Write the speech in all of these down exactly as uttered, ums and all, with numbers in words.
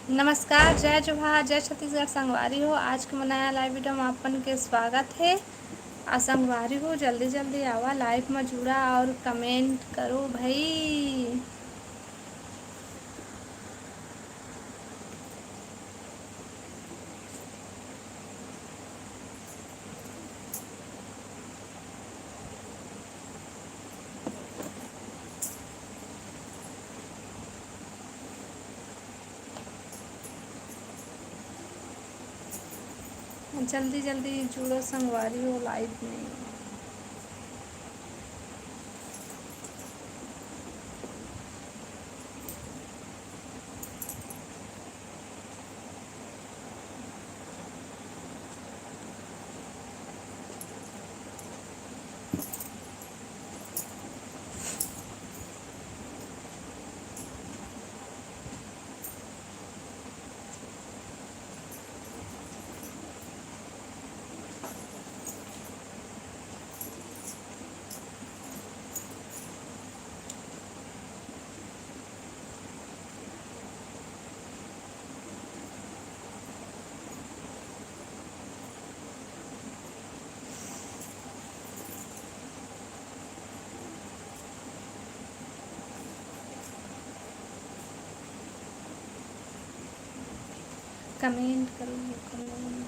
नमस्कार, जय जोहार, जय छत्तीसगढ़ संगवारी हो। आज के मोर नया live video में आपन के स्वागत हे। आ संगवारी हो, जल्दी जल्दी आवा live में जुड़ा और comment करो भाई। जल्दी जल्दी जुड़ो संगवारी हो live में। Comment करो, comment।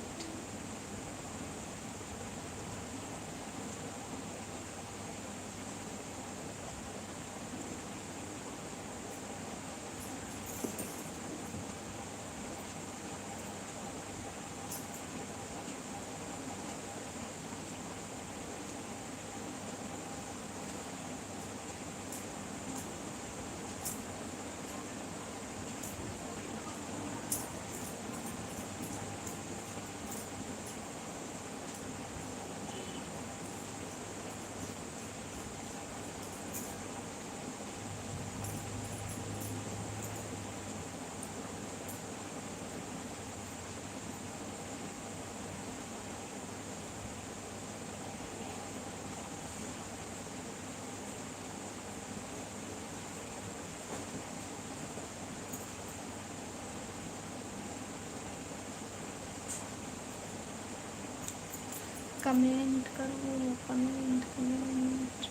Comment करो, comment, comment।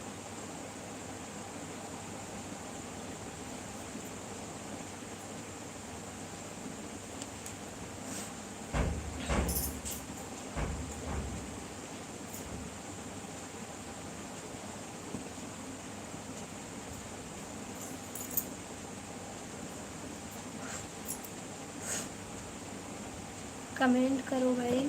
Comment करो भाई।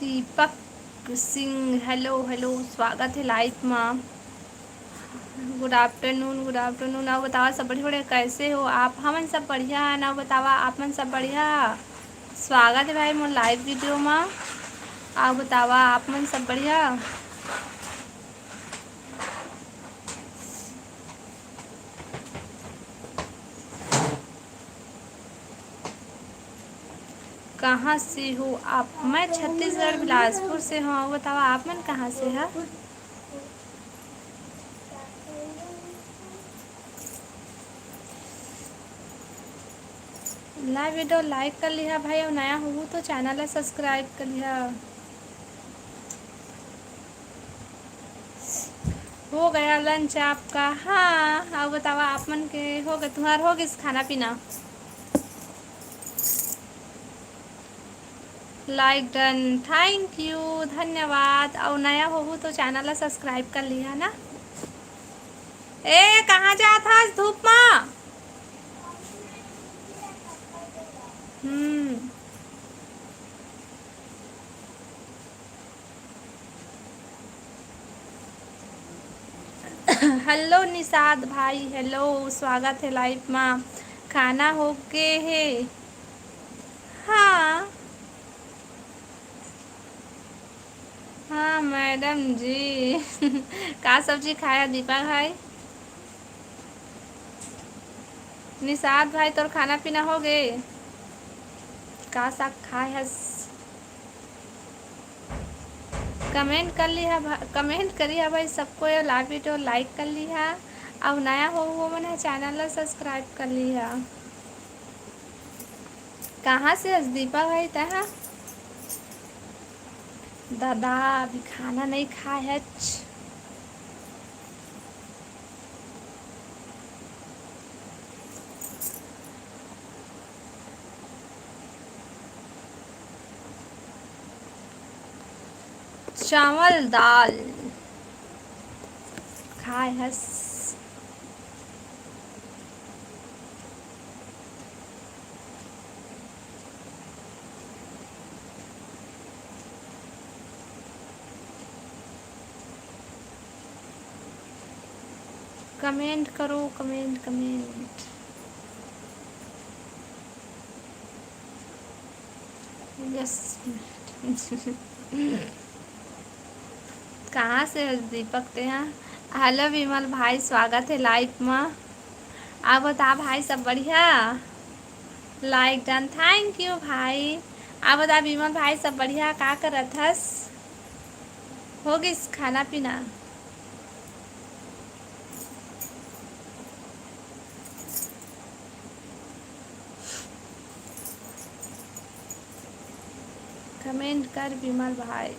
दीपक सिंह, hello, hello, स्वागत हे live मा। Good afternoon, good afternoon। अउ बतावा सब बढ़िया, बढ़िया, कैसे हो आप? हमन सब बढ़िया हन। अउ बतावा आप मन सब बढ़िया? स्वागत हे भाई मोर live video मा। अउ बतावा आप मन सब बढ़िया? कहाँ से हो आप? मैं छत्तीसगढ़ बिलासपुर से हूँ। अउ बतावा आप मन कहाँ से ह? Live video like कर लिहा भाई, अउ नया होहू तो channel ला subscribe कर लिहा। हो गया lunch आपका? हाँ, अउ बतावा आप मन के हो गए, तुम्हार हो गिस खाना पीना? Like done, thank you, धन्यवाद। अउ नया होहू तो channel ला subscribe कर लिहा ना। ए, कहाँ जात हस धूप मा? हम्म। Hello निषाद भाई, hello, स्वागत हे live मा। खाना हो गे हे? हाँ। हाँ मैडम जी। का सब्जी खाया दीपक भाई? निषाद भाई, तोर खाना पीना हो गे? का साग खाए हस? कमेंट कर लिहा भा-, कमेंट करिहा भाई सबको, ये लाइव वीडियो लाइक कर लिहा। अउ नया हो वो मन ह चैनल ला सब्सक्राइब कर लिहा। कहाँ से हस दीपा भाई तैं हा? दादा अभी खाना नहीं खाए हच। चावल दाल खाए हस। कमेंट करो, कमेंट, कमेंट। यस। कहाँ से हो दीपक ते हा? हेलो विमल भाई, स्वागत है लाइव मा। आप बता भाई, सब बढ़िया? लाइक डन, थैंक यू भाई। आप बता विमल भाई, सब बढ़िया? का करत हस? हो गिस खाना पीना? कमेंट कर विमल भाई।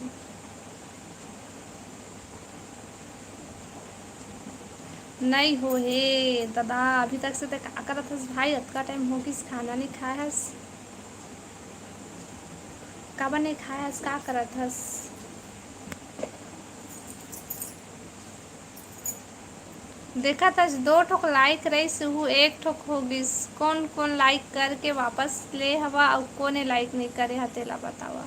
नहीं हो हे दादा, अभी तक से ते का करत हस भाई? अतका टाइम हो गिस, खाना नहीं खाए हस, काबर नहीं खाए हस, का करत हस? देखत हस दो ठोक लाइक रहिस, उहू एक ठोक हो गिस। कोन कोन लाइक करके वापस ले हवा, अउ कोने लाइक नहीं करे हा, तेला बतावा।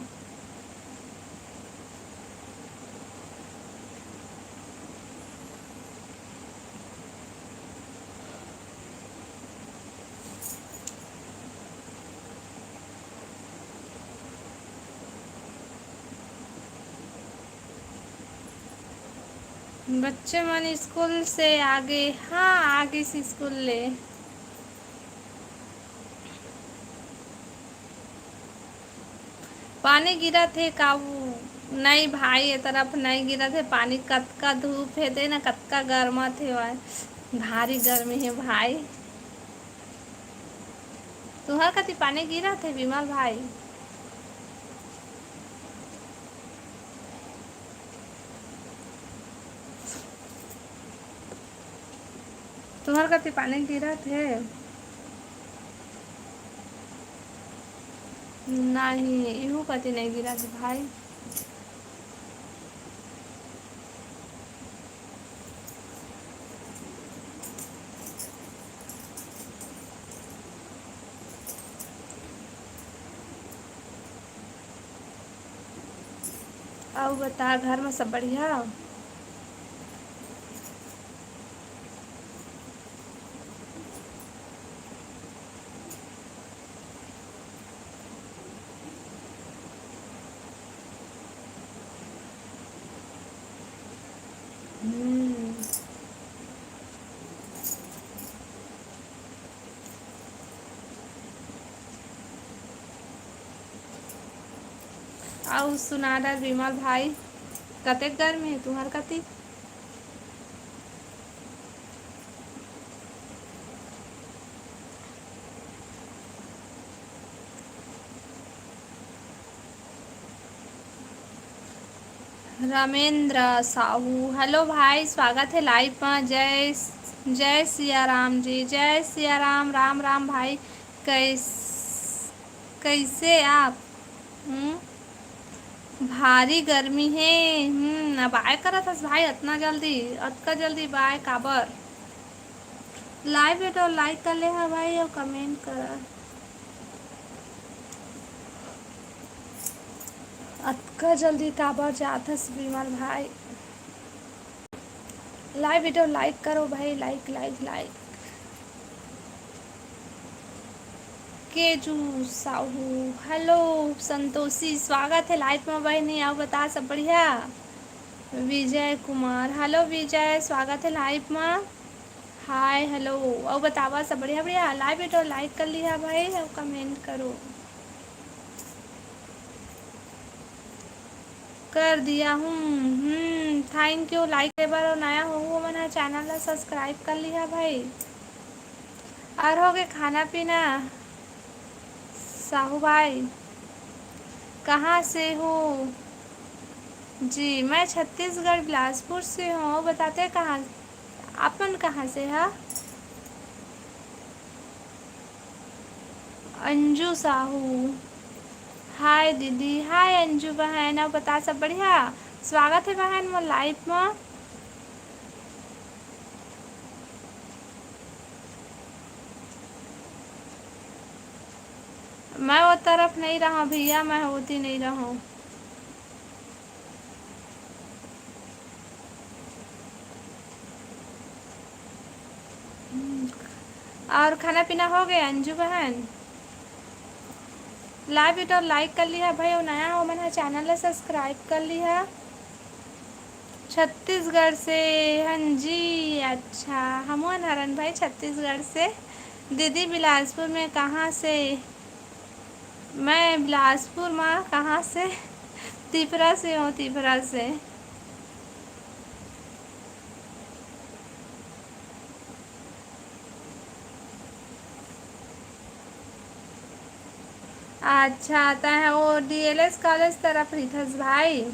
बच्चे मन स्कूल से आगे, हाँ, आगे से स्कूल ले। पानी गिरत हे का? वो नहीं भाई, ये तरफ नहीं गिरत हे पानी। कतका धूप हे दे ना, कतका गरमत हे भाई, भारी गर्मी हे भाई। तुहर कति पानी गिरत हे विमल भाई? तुहर कति पानी गिरत हे? नहीं, इहू कति नहीं गिरत हे भाई। अउ बता, घर में सब बढ़िया? हम्म। अउ सुना डर विमल भाई, कतेक गर्मी हे तुहर कति? रमेंद्र साहू, हेलो भाई, स्वागत हे लाइव मा। जय, जय सिया राम जी, जय सिया राम, राम राम भाई। कैस-, कैसे आप? हम्म? भारी गर्मी हे। हम्म, अब आय करत हस भाई अतना जल्दी, अतका जल्दी बाय काबर? लाइव वीडियो लाइक कर ले हा भाई, अउ कमेंट करा। अतका जल्दी काबर जात हस विमल भाई? लाइव वीडियो लाइक करो भाई, लाइक, लाइक, लाइक। केजू साहू, हेलो संतोषी, स्वागत हे लाइव में बहिनी। अउ बता, सब बढ़िया? विजय कुमार, hello विजय, स्वागत हे live मा। Hi, hello। अउ बतावा, सब बढ़िया? बढ़िया। Live video like कर लिहा भाई, अउ comment करो। कर दिया हूँ। हम्म, thank you like करे बर। अउ नया होहू, ओमन ह channel ला subscribe कर लिहा भाई। और हो गए खाना पीना? साहू भाई, कहाँ से हो जी? मैं छत्तीसगढ़, बिलासपुर से हूँ। बताते कहाँ, अपन कहाँ से है? अंजू साहू, हाय दीदी। हाय अंजू बहन, अउ बता, सब बढ़िया? स्वागत है बहन मोर live में। मैं वो तरफ नहीं रहा भैया, मैं होती नहीं रहा। और खाना पीना हो गया अंजू बहन? Live video like कर लिहा भाई, अउ नया हो मन ह channel ला subscribe कर लिहा। छत्तीसगढ़ से, हाँ जी। अच्छा, हमन हरन भाई छत्तीसगढ़ से। दीदी बिलासपुर में कहाँ से? मैं बिलासपुर में कहाँ से? तिफरा से हूँ, तिफरा से। अच्छा, तैं ह ओ डीएलएस कॉलेज तरफ रहिथस भाई।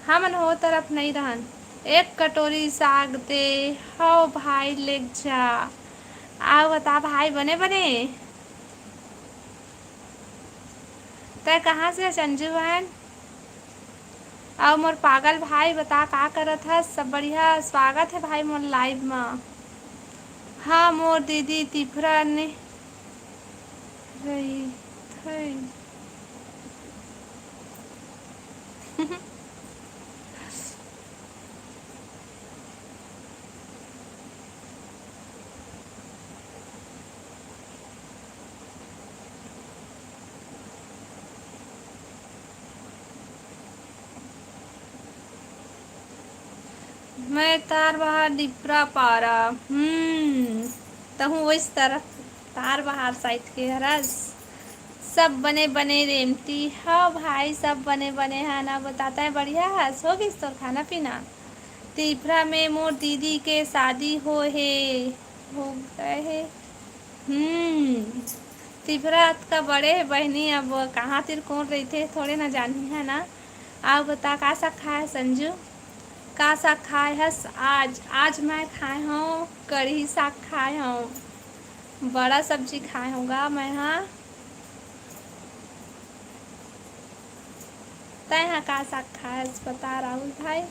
हमन हो तरफ नइ रहन। एक कटोरी साग दे, हव भाई लेग जा। अउ बता भाई, बने बने? तैं कहाँ से हस अंजू बहन? अउ मोर पागल भाई, बता का करत हस? सब बढ़िया, स्वागत है भाई मोर live म। हाँ, मोर दीदी तिफरा ने रहिथे। मैं तारबहार डिपरा पारा। हम्म, तहूँ ओइस तरफ तारबहार side के हरस। सब बने बने रेमटी। हाँ भाई, सब बने बने है ना। बताता है, बढ़िया हस? हो गिस तोर खाना पीना? तिफरा में मोर दीदी के शादी होए हे, हो गए हे। हम्म, तिफरा अतका बड़े हे बहिनी, अब कहाँ तिर कोन रहिथे, थोड़े ना जानही, है ना? अउ बता, का साग खाए हस अंजू? का साग खाए हस आज? आज मैं खाए हूँ कढ़ी साग खाए हूँ, बड़ा सब्जी खाए हूँ गा मैं, हाँ। तैं ह का साग खाए हस, बता राहुल भाई।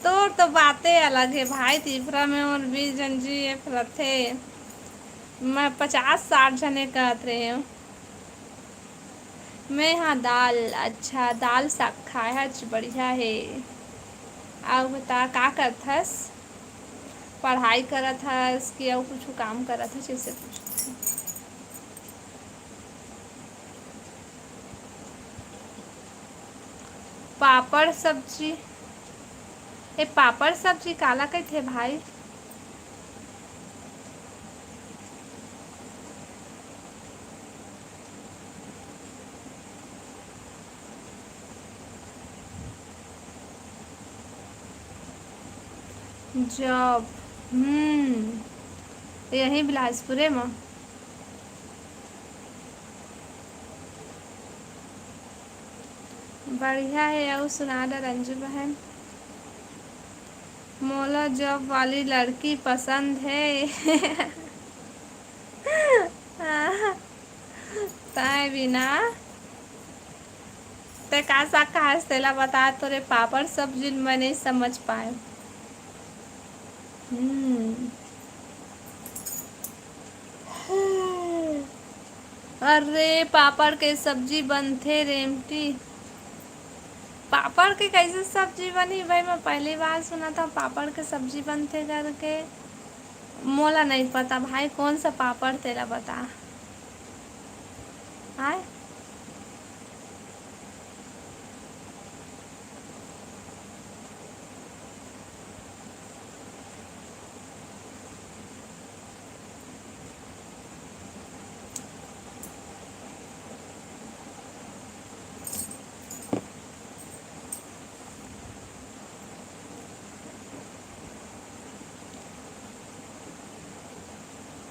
तोर तो बाते अलग हे भाई, तिफरा में मोर बीस झन जीएफ रथे। मैं पचास साठ झने कहत रहे हूँ। मैं हाँ दाल, अच्छा, दाल साग खाए हच, बढ़िया हे। अउ बता, का करत हस? पढ़ाई करत हस कि अउ कुछु काम करत हस, जैसे पूछत हस। पापड़ सब्जी, ए, पापड़ सब्जी काला कहिथे भाई? Job, हम्म, यही बिलासपुरे म। बढ़िया हे, अउ सुना दा रंजू बहन। मोला job वाली लड़की पसंद हे। तैं बिना, तैं का साग खास तेला बता, तोरे पापड़ सब्जी ल मैं नइ समझ पाए। हम्म। अरे, पापड़ के सब्जी बनथे रेमटी। पापड़ के कैसे सब्जी बनी भाई? मैं पहली बार सुना था पापड़ के सब्जी बनथे करके। मोला नहीं पता भाई, कौन सा पापड़ तेला बता। आय।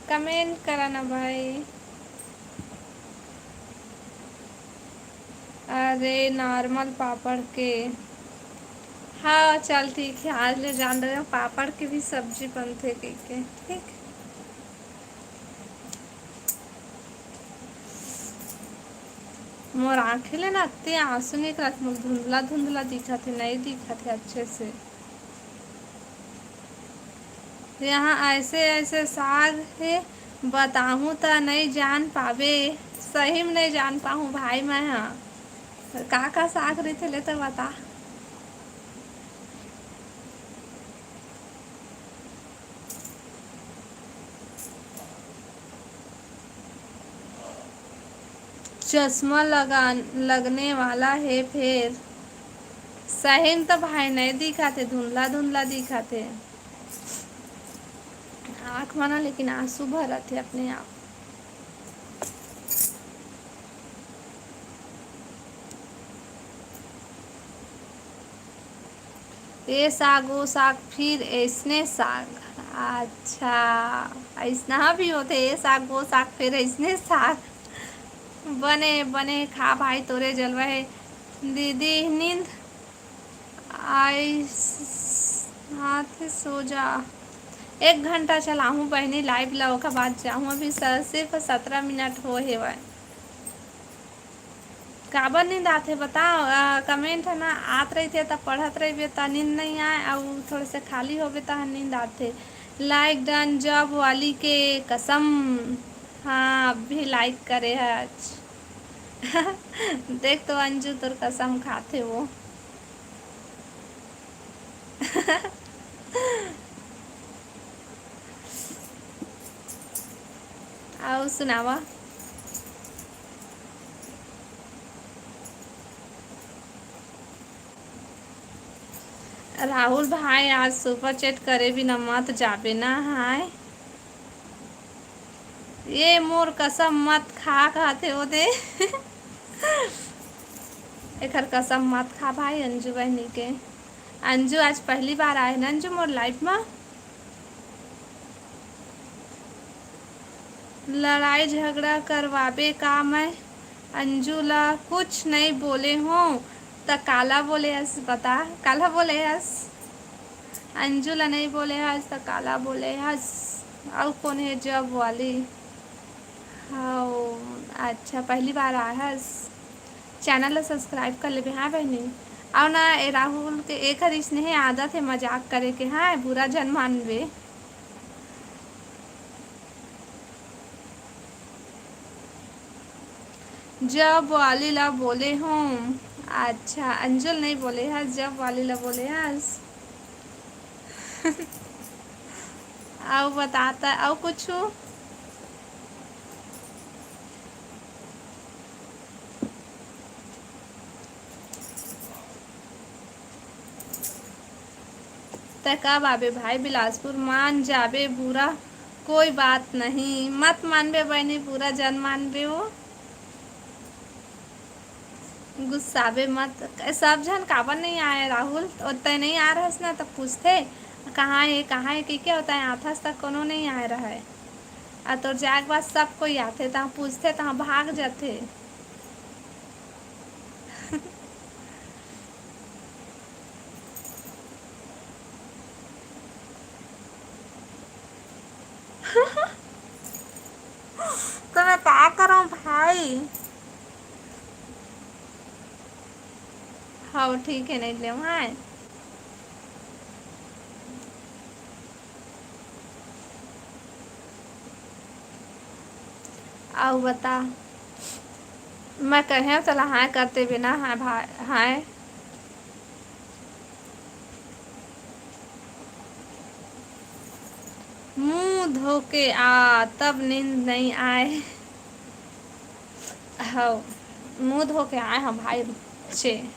कमेंट करा ना भाई। अरे नॉर्मल पापड़ के। हाँ चल ठीक है, आज ले जान रहे हो पापड़ के भी सब्जी बनथे के, के ठीक। मोर आँखी ले ना अत्ते आंसू निकलत, मोर धुंधला धुंधला दिखत हे, नहीं दिखत हे अच्छे से। यहाँ ऐसे ऐसे साग हे, बताहूँ त नहीं जान पाबे। सही में नहीं जान पाहूँ भाई मैं हा। का का साग रहिथे ले तो बता। चश्मा लगा, लगने वाला हे फेर। सही में तो भाई नहीं दिखत हे, धुंधला धुंधला दिखत हे। आँख म ना लेकिन आंसू भरत हे अपने आप। ये साग, वो साग, फिर ऐसने साग। अच्छा, ऐसना भी होथे, ये साग, वो साग, फिर ऐसने साग। बने, बने, खा भाई, तोरे जलवा हे। दीदी, नींद आइस हाथ सो जा। एक घंटा चलाहूँ बहिनी live ला, ओकर बाद जाहूँ। अभी स-, सिर्फ सतरा मिनट हो हेवय। काबर नींद आथे बताओ? आ, comment ह ना आत रहिथे त पढ़त रहिबे त नींद नइ आय, अउ थोड़े से खाली होबे त नींद आथे। Like done job वाली के कसम। हाँ, अभी like करे हच। देख तो अंजू तोर कसम खाथे वो। अउ सुनावा। राहुल भाई, आज super chat करे बिना मत जाबे ना, हाय। ये मोर कसम मत खा, कहते हो दे। एकर कसम मत खा भाई, अंजू बहिनी के। अंजू आज पहली बार आए ना अंजू मोर live में। लड़ाई झगड़ा करवाबे का मैं? अंजू ला कुछ नइ बोले हों, त काला बोले हस? बता, काला बोले हस? अंजू ला नइ बोले हस, त काला बोले हस? अउ कोन हे job वाली? हव, अच्छा, पहली बार आए हस। Channel ला subscribe कर लेबे, हाँ बहिनी। अउ ना, ए राहुल के एक हर इसने हे आदत हे मजाक करे के, हाँ, बुरा झन मानबे। Job वाली ला बोले हों। अच्छा, अंजू ल नइ बोले हस, job वाली ला बोले हस। अउ बता त, अउ कुछु? तै कब आबे भाई बिलासपुर? मान जाबे बुरा, कोई बात नहीं। मत मानबे बहिनी, बुरा जन मानबे वो। गुस्साबे मत। सब झन काबर नहीं आए राहुल? ओ तै नहीं आ रहस ना, त पूछते, "कहाँ हे, कहाँ हे?" कहिके, ओ तै आथस त कोनो नहीं आए रहय। आ तोर जाए के बाद सब कोई आथे, तहाँ पूछते, तहाँ भाग जाथे। तो मैं का करूँ भाई? हाँ, ठीक है, नहीं ले वहाँ। अउ बता, मैं कहे चला हाय करते बिना हाय भाई, हाय। मुंह धो के आ, तब नींद नइ आय। हव, मुंह धो के आए हंव भाई, चे।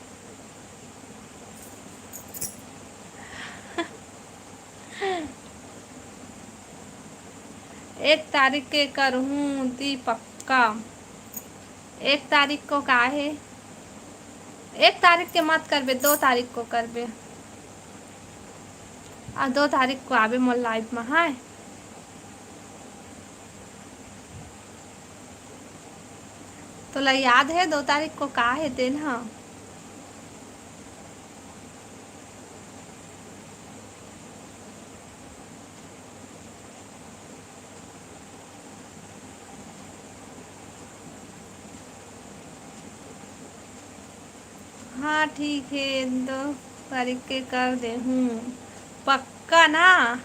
एक तारीख के करहूं दी पक्का। एक तारीख को का हे? एक तारीख के मत करबे, दो तारीख को करबे। आ दो तारीख को आबे मोर live में, हाय। तोला याद हे दो तारीख को का हे तेन ह? हाँ, ठीक हे, दो तारीख के कर देहूँ, पक्का ना?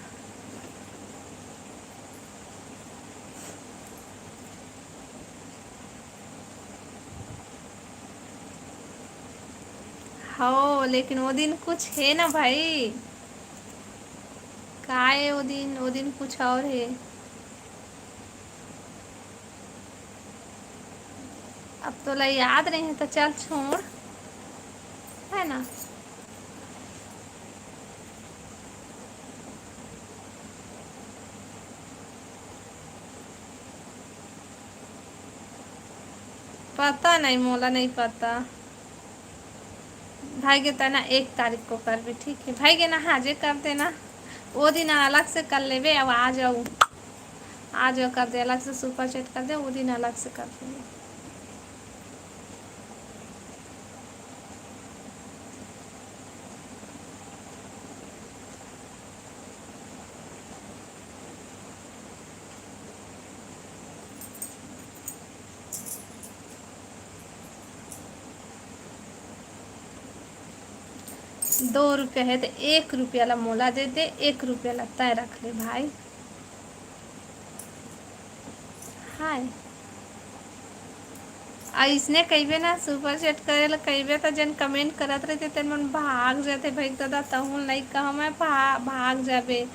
हव, लेकिन वो दिन कुछ हे ना भाई। का हे वो दिन? वो दिन कुछ और हे। अब तोला याद नहीं है तो चल छोड़, है ना? पता नहीं, मोला नहीं पता। भाई के तना एक तारीख को करबे, ठीक है भाई के ना, हाजे कर देना, वो दिन अलग से कर लेबे। अब आ जाऊ, आ जाऊ, कर दे, अलग से super chat कर दे, वो दिन अलग से कर देबे। दो रुपया हे त एक रुपया ला मोला दे दे, एक रुपया ला तय रख ले भाई। हाय। अइसने कहिबे ना, super chat करे ला कहिबे त जेन comment करत रहिथे तेन मन भाग जाथे। भाई दादा, तहूँ नइ कह मैं भा-, भाग जाबे।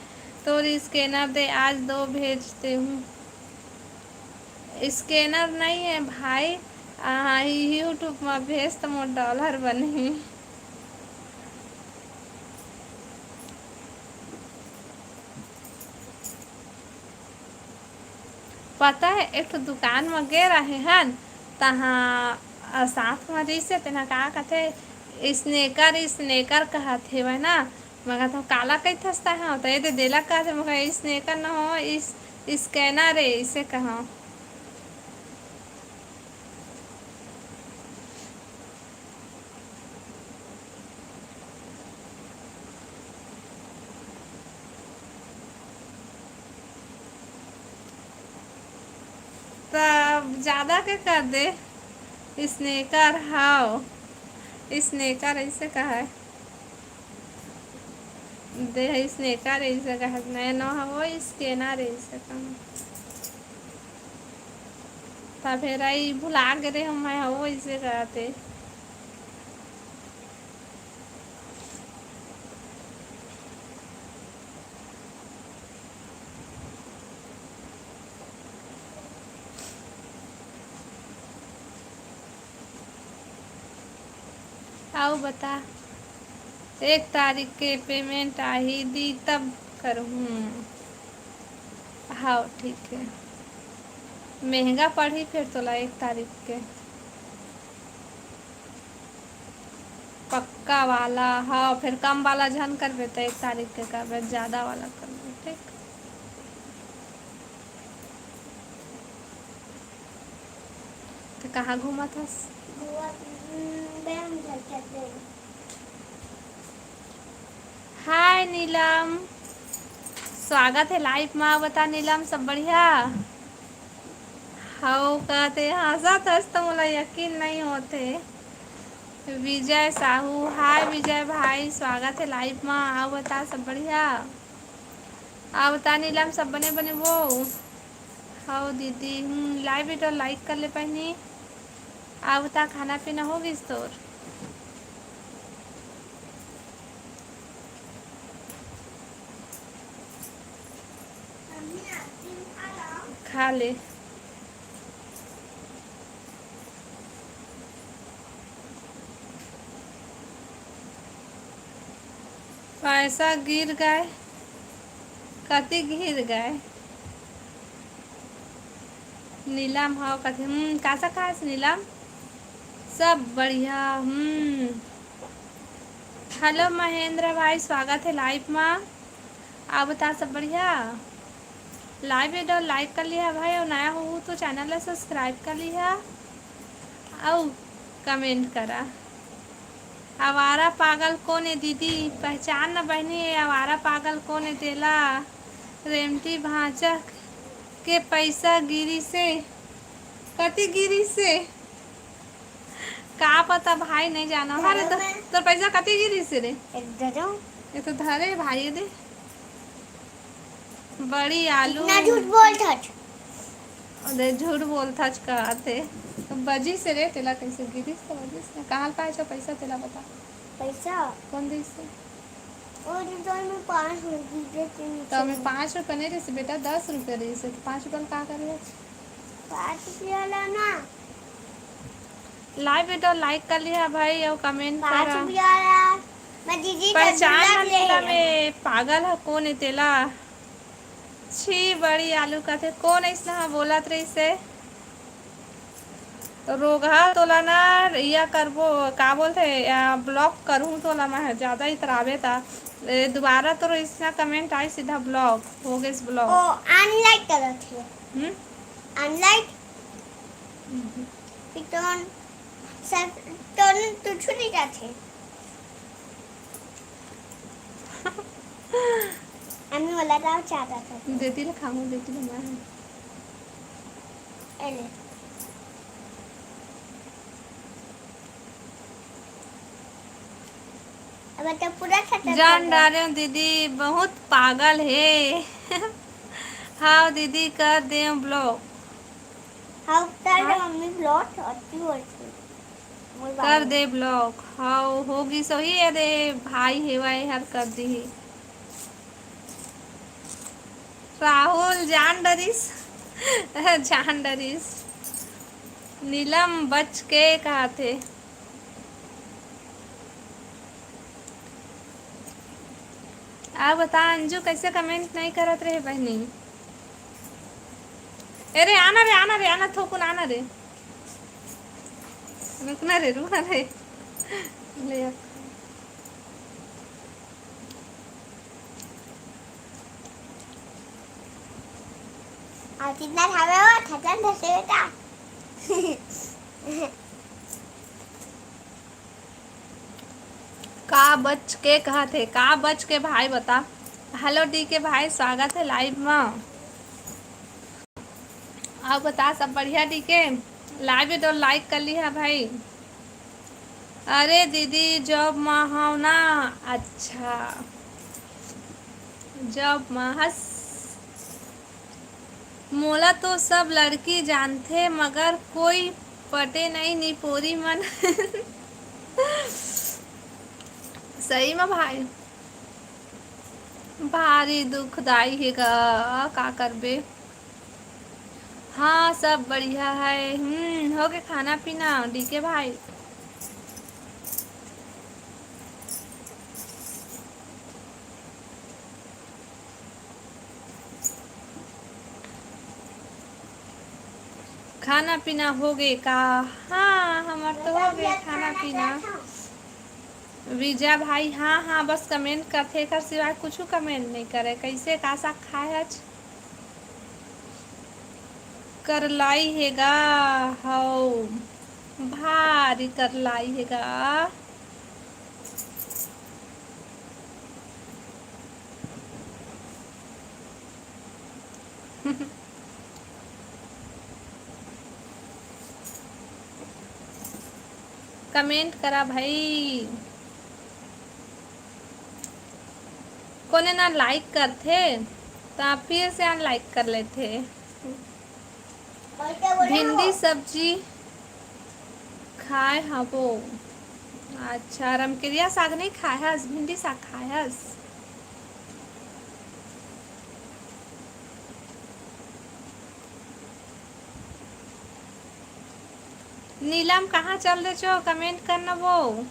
तोर scanner दे, आज दो भेज देहूँ। Scanner नहीं है भाई, आ, YouTube में भेज त मोर dollar बनही। पता है, एक ठो दुकान म गे रहे हन, तहाँ, अ, साथ म रहिसे, तेन ह का कथे, स्नेकर, स्नेकर कहत हेवय ना। मैं कहत हँव, "काला कहिथस तैं ह?" त ए दे देला कहत हे, मैं कहा, "स्नेकर न हो, इस, scanner ए," इसे कहँव। त ज्यादा के कर दे, स्नेकर हव, स्नेकर अइसे कहय। दे स्नेकर अइसे कहत, नया नवा हव, scanner अइसे कहय। त फेर अई भुला गे रे, मैं हव अइसे कहत हे। अउ बता, एक तारीख के payment आही दी, तब करहूँ। हव, ठीक हे। महंगा पड़ही फेर तोला एक तारीख के। पक्का वाला, हव, फेर कम वाला झन करबे, त एक तारीख के करबे, ज्यादा वाला करबे, ठीक? त कहाँ घूमत हस? हाय नीलम, स्वागत हे live मा। बता नीलम, सब बढ़िया? हव, कहते हंसत हस त मोला यकीन नइ होत हे। विजय साहू, हाय विजय भाई, स्वागत हे live मा। अउ बता, सब बढ़िया? अउ बता नीलम, सब बने बने वो? हव दीदी, हम्म, live video like कर ले पहिली। अउ बता, खाना पीना हो गिस तोर? खा ले। पैसा गिर गए, कति गिर गए? नीलम हव कथे, हम्म, कासा खास नीलम? सब बढ़िया, हम्म। हेलो महेंद्र भाई, स्वागत है लाइव मा। आप बता, सब बढ़िया? लाइव video like कर लिहा भाई, और नया हो तो चैनल ला subscribe कर लिहा, अउ comment करा। आवारा पागल कोन ए दीदी? पहचान न बहिनी, ए आवारा पागल कोन ए तेला? रेमटी भांचा के पैसा गिरी से, कति गिरी से? का पता भाई, नहीं जाना। अरे तो, मैं तोर पैसा कति गिरी से रे? एक दे दो। ये तो धरे भाई, ये दे। बड़ी आलू। कितना झूठ बोलथच। अरे झूठ बोलथच कहत हे। तो बजी से रे, तेला कैसे गिरिस तो बजी से। कहाँ पाए छो पैसा, तेला बता। पैसा? कौन दिस से? वो जो तो मैं पाँच रुपये दे के तो नीचे हमें पाँच रुपये नहीं रही से बेटा, दस रुपये रही से। तो पाँच रुपये में का करे? पाँच रुपया ला ना। लाइव video like कर लिहा भाई, और comment पाँच करा। रुपया ला। मैं दीदी का पहचान झूला न ले लेला आया। में पागल ह कोन ए तेला। छी, बड़ी आलू कथे, कोन अइसना ह बोलत रहिसे? रोगहा तोला ना, या करबो, का बोलथे, आ, block करहूँ तोला मैं, ज्यादा इतराबे ता। ए, दोबारा तोर अइसना comment आए, सीधा block, हो गइस block। ओ, unlike करत हे। हम्म? Unlike? हम्म। फिर तो सब, तो तुझू नहीं जाते। আমি ওলাটাও চা দেখাবো। দেতিলে খামো, দেতিলে মা। এলে। अब तो पूरा खत्म जान कर दो। डारे हूँ दीदी, बहुत पागल हे। हाँ दीदी, कर दे block। हाँ, कर दे हाँ? मम्मी block, अति बोलती। कर दे block। हाँ, होगी सही। अरे भाई हेवय, हर कर दी। राहुल जान डरिस। जान डरिस। नीलम बच के कहाथे। आ बता अंजू, कैसे comment नहीं करत रहे बहनी? ए रे, आना रे, आना रे, आना, थोकुन आना रे। रुकना रे, रुकना रे। ले आ। और कितना खावे हो? खत्म दस बेटा। का बच के कहत हे, का बच के भाई बता। हेलो डी के भाई, स्वागत है लाइव में। आप बता, सब बढ़िया डी के? लाइव तो लाइक कर ली है भाई। अरे दीदी, जॉब में हव ना? अच्छा, जॉब में हस। मोला तो सब लड़की जानथे, मगर कोई पटे नहीं निपोरी मन। सही में भाई, भारी दुखदाई हे गा, का करबे। हाँ, सब बढ़िया है। हम्म, हो गए खाना पीना, डीके भाई? खाना पीना हो गए का? हाँ, हमार तो हो गए खाना पीना। विजय भाई, हाँ, हाँ, बस comment करथे, एकर सिवाय कुछु comment नहीं करे। कैसे, का साग खाए आज? करलाई हे गा, हौ, भारी करलाई हे गा। Comment करा भाई। कोने ना like करथे, त फिर से unlike कर लेथे। भिंडी सब्जी खाए हबो। अच्छा, रमकेरिया साग नहीं खाए हस, भिंडी साग खाए हस। नीलम, कहाँ चल देचो? Comment करना वो।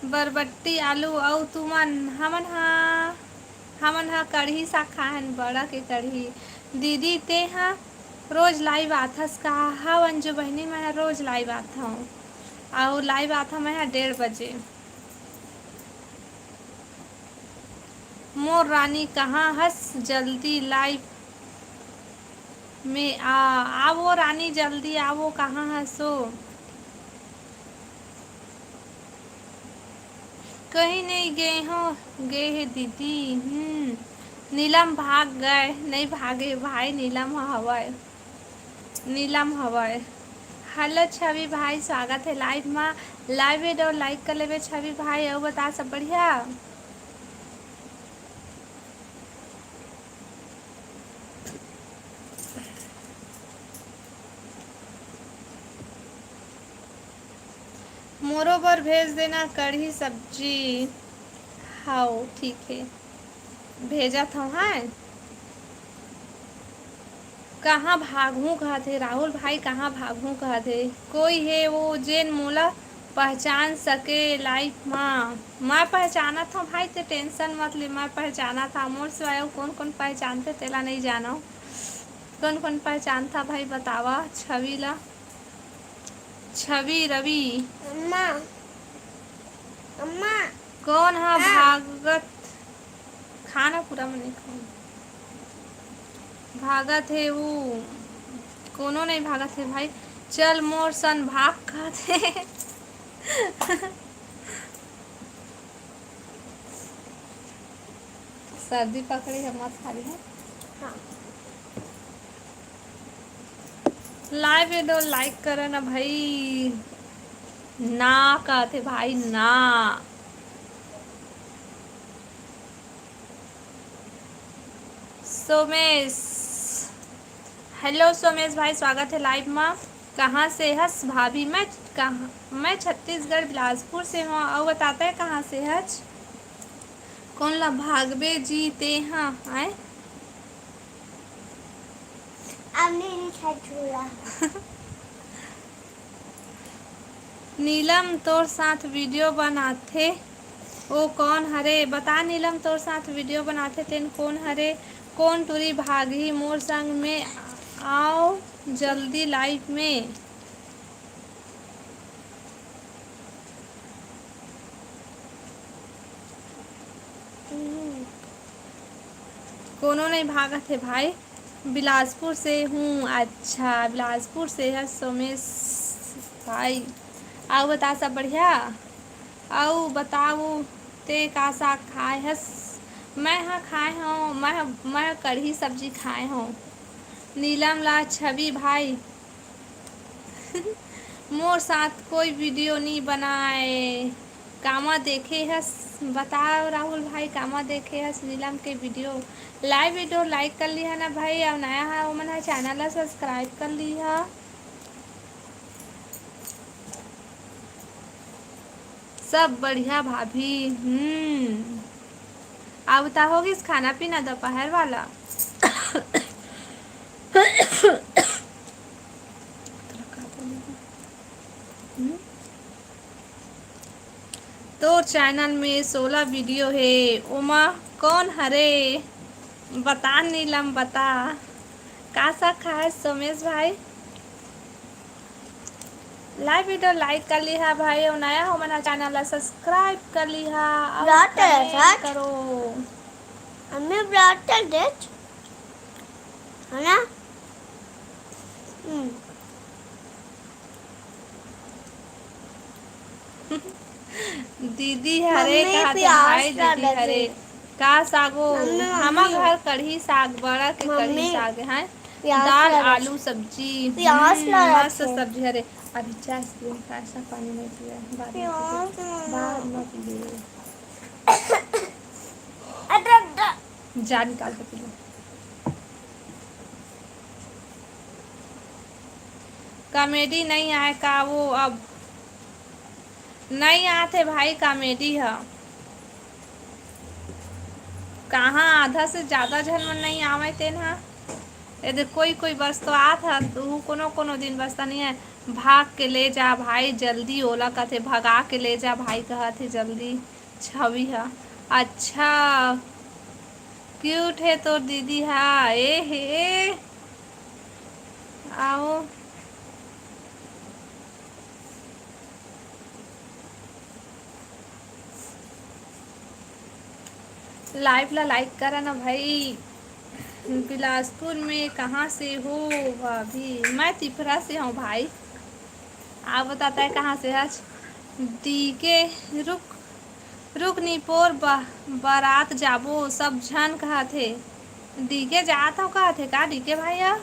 बरबट्टी आलू अउ तुमन, हमन हा, हमन हा कढ़ी साग खाहन, बड़ा के कढ़ी। दीदी, ते हा रोज live आथस का? हाँ, अंजू बहिनी, मैं हा रोज live आथव। अउ live आथव मैं हा डेढ़ बजे। मोर रानी, कहाँ हस? जल्दी live में आ, आवो रानी, जल्दी आवो, कहाँ हसो? कहीं नहीं गए हो, गए हे दीदी। हम्म, नीलम भाग गए, नहीं भागे भाई, नीलम ह हवय, नीलम हवय। Hello छवि भाई, स्वागत है live मा। Live video like कर लेबे छवि भाई, अउ बता सब बढ़िया? मोरो बर भेज देना कढ़ी सब्जी। हाओ, ठीक है, भेजत हव। हाँ, कहाँ भागहूँ कहत हे राहुल भाई, कहाँ भागहूँ कहत हे? कोई हे वो जेन मोला पहचान सके live मा? मैं पहचानत हव भाई, ते tension मत ले, मैं पहचानत हव। मोर सिवाय अउ कोन कोन पहचानथे तेला नइ जानव। कोन कोन पहचानथा भाई, बतावा छवि ला। छवि रवि। अम्मा, अम्मा। कोन हा हाँ। भागत? खाना पूरा मने खाओ। भागत हे वो, कोनो नहीं भागत हे भाई। चल मोर सन भाग कहत हे। सर्दी पकड़े हे, मत खा रही है। हाँ। Live video like करो ना भाई। ना कहते भाई, ना। सोमेश, hello सोमेश भाई, स्वागत है live मा। कहाँ से हस भाभी? मैं कहाँ, मैं छत्तीसगढ़ बिलासपुर से हूँ। अउ बताते हैं कहाँ से हच? कोन ला भागबे जी ते हा, आय? अब नहीं, नहीं, छत झूला। नीलम तोर साथ video बनाथे, ओ कौन हरे? बता नीलम, तोर साथ video बनाथे तेन कौन हरे? कौन टुरी भागही मोर संग में? आओ जल्दी live में। कोनो नहीं भागत हे भाई। बिलासपुर से हूँ। अच्छा, बिलासपुर से है सोमेश भाई। अउ बता, सब बढ़िया? अउ बताऊ, ते का साग खाए हस? मैं ह खाए हूँ, मैं ह, मैं ह कढ़ी सब्जी खाए हूँ। नीलम ला छवि भाई। मोर साथ कोई video नी बनाए। कामा देखे हस? बताओ राहुल भाई, कामा देखे हस नीलम के video? Live video like कर लिहा ना भाई, अउ नया हा ओमन हा channel ला subscribe कर लिहा। सब बढ़िया भाभी। हम्म, अब त होगिस खाना पीना दोपहर वाला। हम्म? तोर channel में सोलह video हे, ओमा कौन हरे? बता नीलम, बता। का साग खाए सोमेश भाई? Live video like कर लिहा भाई, अउ नया हो मन ह channel ला subscribe कर लिहा, अउ ब्लॉट है comment सच। करो। हमें ब्लॉट कर दे, है ना? हम्म। दीदी हरे मम्मी, कहा थे, प्याज भाई ला दीदी दे हरे। दे। का सागो? मम्मी, हमा मम्मी। घर कढ़ी साग, बड़ा के कढ़ी मम्मी, साग है। प्याज दाल, ला दे। आलू, सब्जी। प्याज हम्म, ला मस्त दे। सब्जी हरे। अभी चाय से दिन का ऐसा पानी नहीं पिया है। बाद में प्याज पीजिए। ला बाद दे। में पीजिए। अरे, अरे। जा निकाल के पी लो। Comedy नहीं आए का वो? अब नहीं आते भाई comedy ह। कहाँ आधा से ज्यादा झन मन नहीं आवे तेन ह। ये देख, कोई कोई बस तो आत ह, तो कोनो कोनो दिन बस तो नहीं आए। भाग के ले जा भाई जल्दी, ओला कथे भगा के ले जा भाई, कहत हे जल्दी छवि ह। अच्छा, क्यूट हे तोर दीदी हा। ए हे, आओ। लाइव ला लाइक करा ना भाई। बिलासपुर में कहाँ से हो भाभी? मैं तिफरा से हूँ भाई। आप बताता है कहाँ से हच? डीके रुक, रुक निपोर ब-, बारात जाबो, सब झन कहत हे। डीके जात हो कहत हे का डीके भाई ह?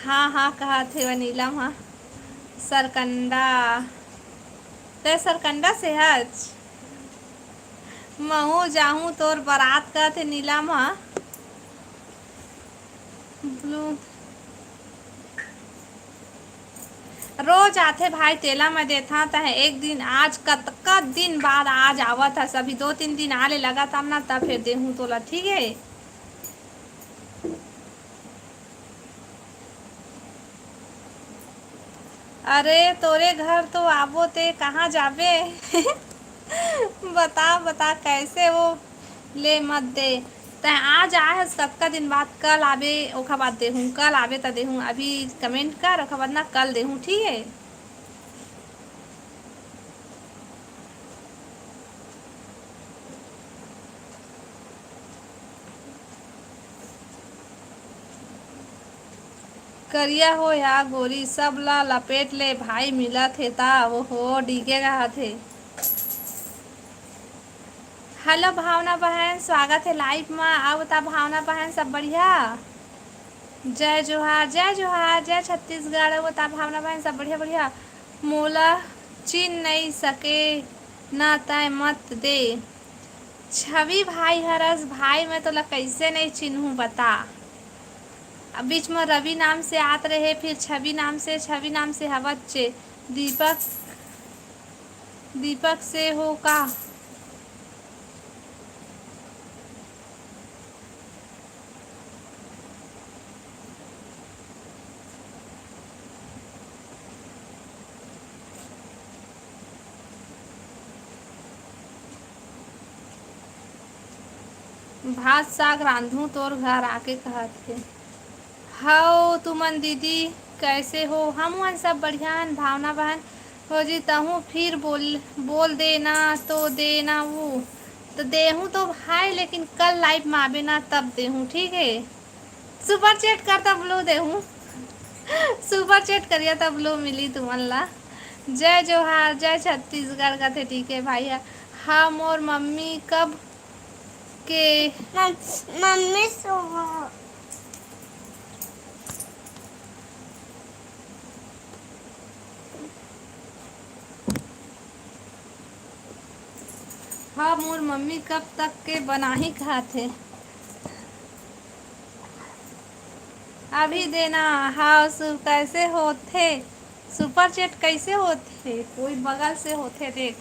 हाँ, हाँ, कहत हे वो नीलम ह। सरकंडा, ते सरकंडा से हच? महूँ जाहूँ तोर बारात, कहत हे नीलम ह। ब्लू रोज आथे भाई, तेला मैं देथा, तहे एक दिन, आज कतका दिन बाद आज आवत हस, अभी दो तीन दिन आले लगातार ना, तब फिर देहूँ तोला, ठीक है? अरे तोरे घर तो आबो, ते कहाँ जाबे? बता, बता, कैसे वो ले मत दे। तैं आज आए हस कतका दिन बाद, कल आबे, ओखर बाद देहूँ, कल आबे त देहूँ। अभी कमेंट कर, ओखर बाद ना कल देहूँ, ठीक है? करिया हो या गोरी, सब ला लपेट ले भाई, मिलत हे ता। ओहो, डीके कहत हे। हेलो भावना बहन, स्वागत है लाइव मा। अउ बता भावना बहन, सब बढ़िया? जय जोहार, जय जोहार, जय छत्तीसगढ़। अउ बता भावना बहन, सब बढ़िया, बढ़िया। मोला चिन नइ सके ना, तय मत दे। छवि भाई हरस भाई, मैं तोला कैसे नहीं चिन्हूँ बता। अब बीच में रवि नाम से आत रहे, फिर छवि नाम से, छवि नाम से हवच्चे। दीपक, दीपक से हो का? भात साग रांधहूँ तोर घर आके, कहत हे। हव तुमन दीदी, कैसे हो? हमन सब बढ़िया हन, भावना बहन। भौजी तहूँ फिर बोल, बोल देना तो देना वो। तो देहूँ तो भाई, लेकिन कल लाइव में आबे ना, तब देहूँ, ठीक है? सुपर चैट कर, तब लो देहूँ। सुपर चैट करिया, तब लो मिली तुमन ला। जय जोहार, जय छत्तीसगढ़ कथे, ठीक है भाई। हाँ, मोर मम्मी कब के मम-, मम्मी सो हाँ, मोर मम्मी कब तक के बनाही खात हे। अभी देना। हाँ, सु-, कैसे होथे? सुपर चैट कैसे होथे? कोई बगल से होथे, देख।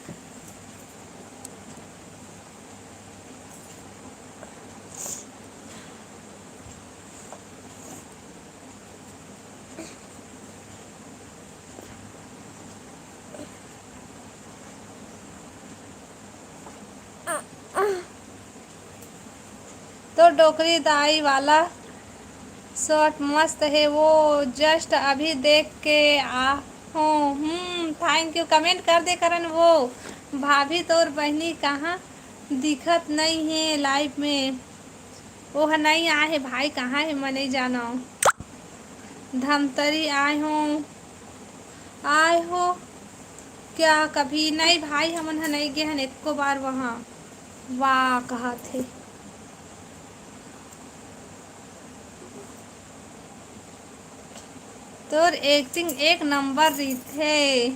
तो डोकरी दाई वाला शॉट मस्त हे, वो just अभी देख के आ हो। हम्म, thank you, comment कर दे करन। वो भाभी तोर बहिनी कहाँ दिखत नहीं है लाइव में? ओह नई आए हे भाई, कहाँ हे मैं नई जानव। धमतरी आए हो, आए हो क्या कभी? नई भाई, हमन ह नई गे हन एको बार वहाँ। वाह, कहत हे। तोर एक्टिंग एक नंबर रहिथे।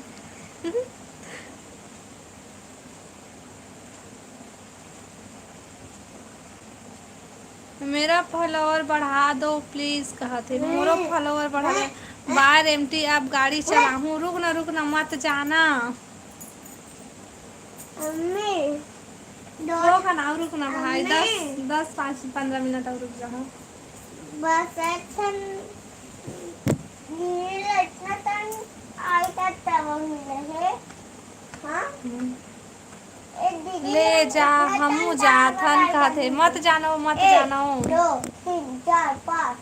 मेरा फॉलोअर बढ़ा दो प्लीज, कहत हे। मोरो फॉलोअर बढ़ा दे। बाय रेमटी, अब गाड़ी चलाहूँ। रुक ना, रुक ना, मत जाना। मम्मी। दो। रुक ना, रुक ना भाई, दस, दस, पाँच, पन्द्रह मिनट और रुक जाओ। बस अइसन नील अतना तन आइता तब मिले हे। हाँ? हम्म। ए दीदी, ले जा, अतना हमू तन जाथन चावल कहत हे, आइता। मत जानो, मत एक, जानो। दो, तीन, चार, पाँच।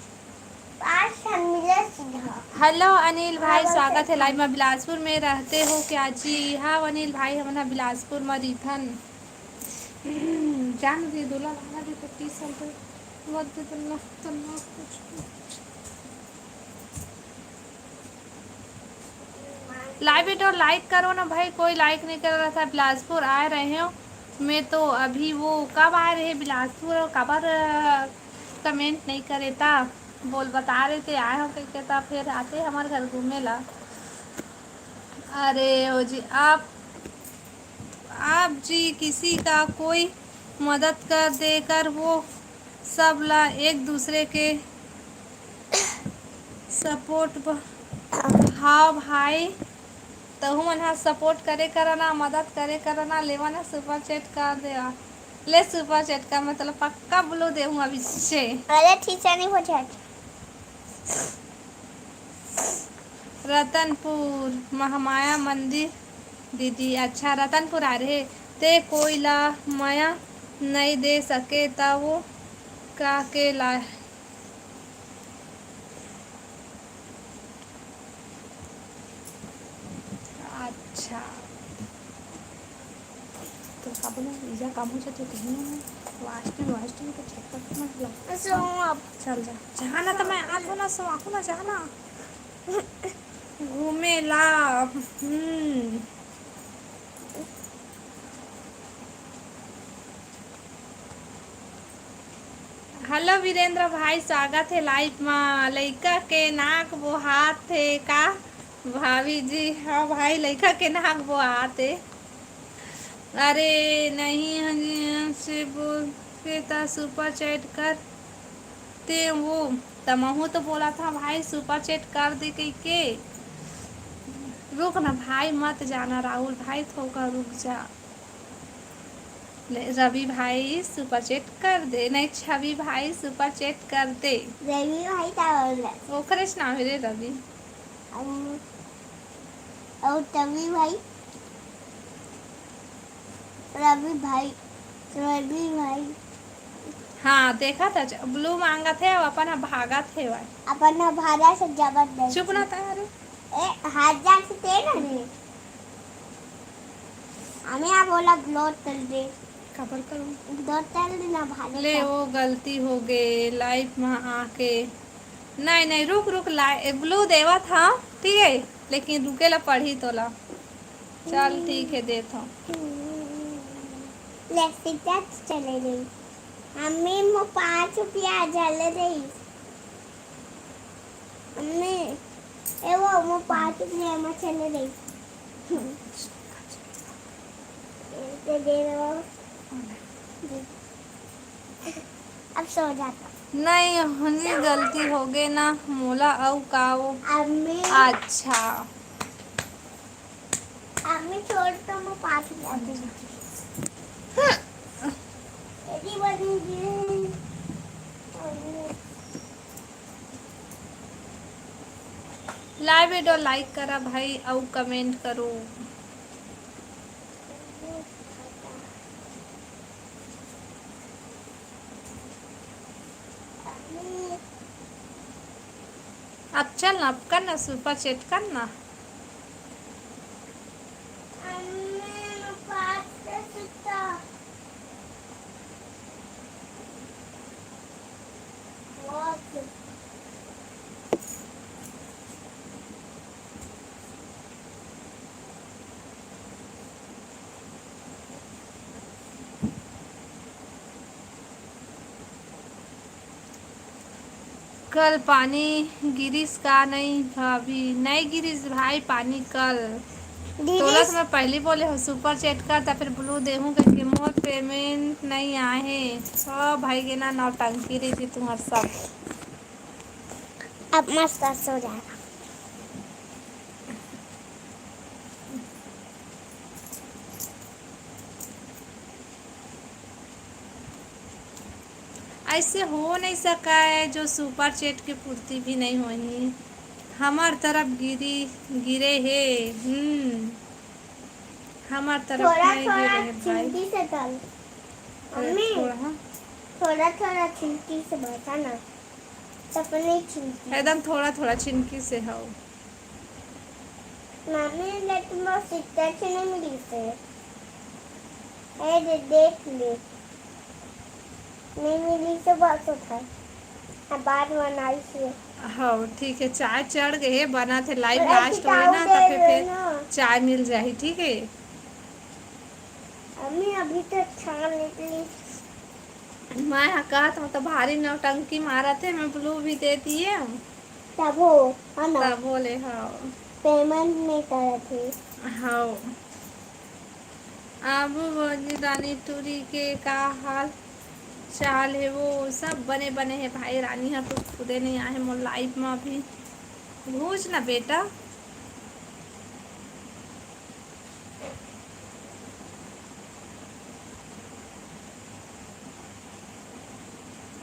पाँच ठन मिले सीधा। हेलो अनिल भाई, हाँ, स्वागत है लाइव में। बिलासपुर में रहते हो क्या जी? हाँ अनिल भाई, हमन ह बिलासपुर में रहिथन। जान दे, दोला लगा दे तो तीस साल तो मत दे तो ना, तो ना कुछ। लाइव वीडियो लाइक करो ना भाई, कोई लाइक नहीं कर रहा था। बिलासपुर आए रहे हो, मैं तो अभी वो कब आए रहे बिलासपुर और काबर कमेंट नहीं करे ता, बोल बता रहे थे आए हो कह के ता, फिर आते हमारे घर घूमे ला। अरे ओ जी, आप आप जी किसी का कोई मदद कर देकर वो सब ला एक दूसरे के सपोर्ट ब-, हाँ भाई, तहू मन ह सपोर्ट करे करना, मदद करे करना, लेवा ना सुपर चैट कर देवा। ले सुपर चैट का मतलब पक्का ब्लू देहूँ अभी से। अरे ठीक है, नहीं हो जाए। रतनपुर महामाया मंदिर दीदी। अच्छा, रतनपुर आ रहे, ते कोई ला मया नहीं दे सके, त वो का के ला? अच्छा, तो का बोला, इजा काम हो जाते कहीं ना, वास्ट में, वास्ट में तो चेक करते ना लग। अच्छा, हूँ अब। चल जा, जाना तो मैं आ तो ना, सो आखो ना, जाना। घूमे ला। हम्म। हेलो वीरेंद्र भाई, स्वागत है लाइव मा। लइका के नाक बोहात हे का भाभी जी? हाँ भाई, लइका के नाक बोहात हे। अरे नहीं, हम से बोल के ता सुपर चैट कर ते वो तमहू तो बोला था भाई, सुपर चैट कर दे कह के। रुक ना भाई, मत जाना राहुल भाई, थोका रुक जा। ले, रवि भाई सुपर चैट कर दे, नहीं छवि भाई सुपर चैट कर दे। रवि भाई का बोल रहा है? ओकरे से नाम है रे रवि। अम, और रवि भाई, रवि भाई, रवि भाई। हाँ, देखा था, ब्लू मांगत हे, अउ अपन ह भागत हे भाई। अपन ह भागत हे जबरदस्त। चुप ना ता रे। ए, हाथ जा के ते ना रे। हमें आप बोला ब्लॉट कर दे। काबर करूँ? ब्लॉट कर दे ना भागत ले, हे। वो गलती हो गए लाइव में आके। नहीं, नहीं, रुक, रुक, ला-, ए, ब्लू देवत हाँ, ठीक है, लेकिन रुके ला पढ़ी तोला। चल, ठीक है, देत हूँ। ले, सीधा चले गई। अम्मी, मो पाँच रुपया जल रही। अम्मी, ए वो, मो पाँच रुपया में चले गई। ये दे दो। अब सो जाता। नहीं, हनी गलती हो गई ना, मोला अउ का वो। अम्मी। अच्छा। अम्मी छोड़ तो मैं पास ही आती हूँ। यदि बनी जी। लाइव वीडियो लाइक करा भाई, अउ कमेंट करो। अब चल ना, अब कर ना, सुपर चैट कर ना। कल पानी गिरिस का नहीं भाभी? नहीं गिरिस भाई पानी कल। गिरिस। तोला तो मैं पहली बोले हो सुपर चैट कर, ता फिर ब्लू देहूँ करके मोर पेमेंट नहीं आए हे। ओ भाई के ना नौटंकी रही थी तुम्हार सब। अब मस्त सो जाएगा। ऐसे हो नहीं सकय जो सुपर चैट के पूर्ति भी नहीं होही। हमर तरफ गिरी, गिरे हे। हम्म, हमर तरफ थोड़ा नहीं थोड़ा गिरे हे भाई। चिमटी से डाल। अरे मम्मी, थोड़ा, हाँ। थोड़ा थोड़ा चिमटी से बता ना, तब नहीं चिमटी। एकदम थोड़ा थोड़ा चिमटी से हो। मम्मी, ले तुम बस इतना से नहीं मिली से। ए दे, देख ले। नहीं मिली से बस उठा। अब बाद में बनाई से। हाँ, ठीक है, चाय चढ़ गए, बना थे लाइव अरे, लास्ट होए ना, तब फिर, फिर ना। चाय मिल जाही, ठीक है। मम्मी, अभी तो छान निकली। मैं हा कहत हूँ तो भारी नौटंकी मारत हे, मैं ब्लू भी दे दिए हूँ। तब हो, है ना? तब बोले, हाँ। पेमेंट नहीं करत हे। हाँ। आबू भौजी रानी टूरी के का हाल चाल हे? वो सब बने बने हे भाई, रानी हा तो खुदे नहीं आए हे मोर लाइव में अभी। घुस ना बेटा।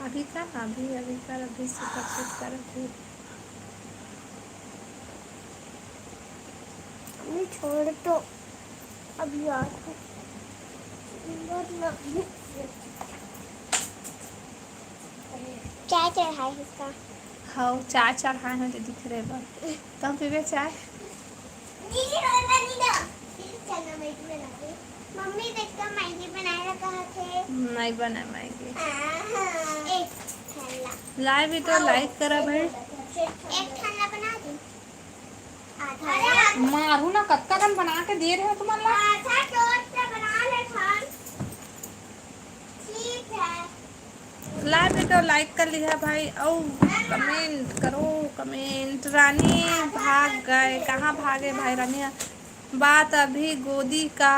अभी कर, अभी, अभी कर, अभी सुपर चैट कर, अभी। अभी छोड़ तो, अभी आ तो। चाय चढ़ाए हे इसका। हाँ, चाय चढ़ाए हे, दीदी करे बर। तुम पीबे चाय? दीदी, रोल बनी दो। दीदी, चना मैगी बना दे। मम्मी, देख तो मैगी बनाए ला कहा थे। नहीं बना मैगी। आहा। एक ठल्ला। लाइव भी तो लाइक करा भाई। एक ठल्ला बना दे। आधा। मारू ना, कतका कन बना के दे रहे हो तुमन ला? आधा टोस्ट बना ले खान। ठीक है। लाइव में तो लाइक कर लिहा भाई, अउ कमेंट करो, कमेंट। रानी भाग गए, कहाँ भागे भाई रानी? बात अभी गोदी का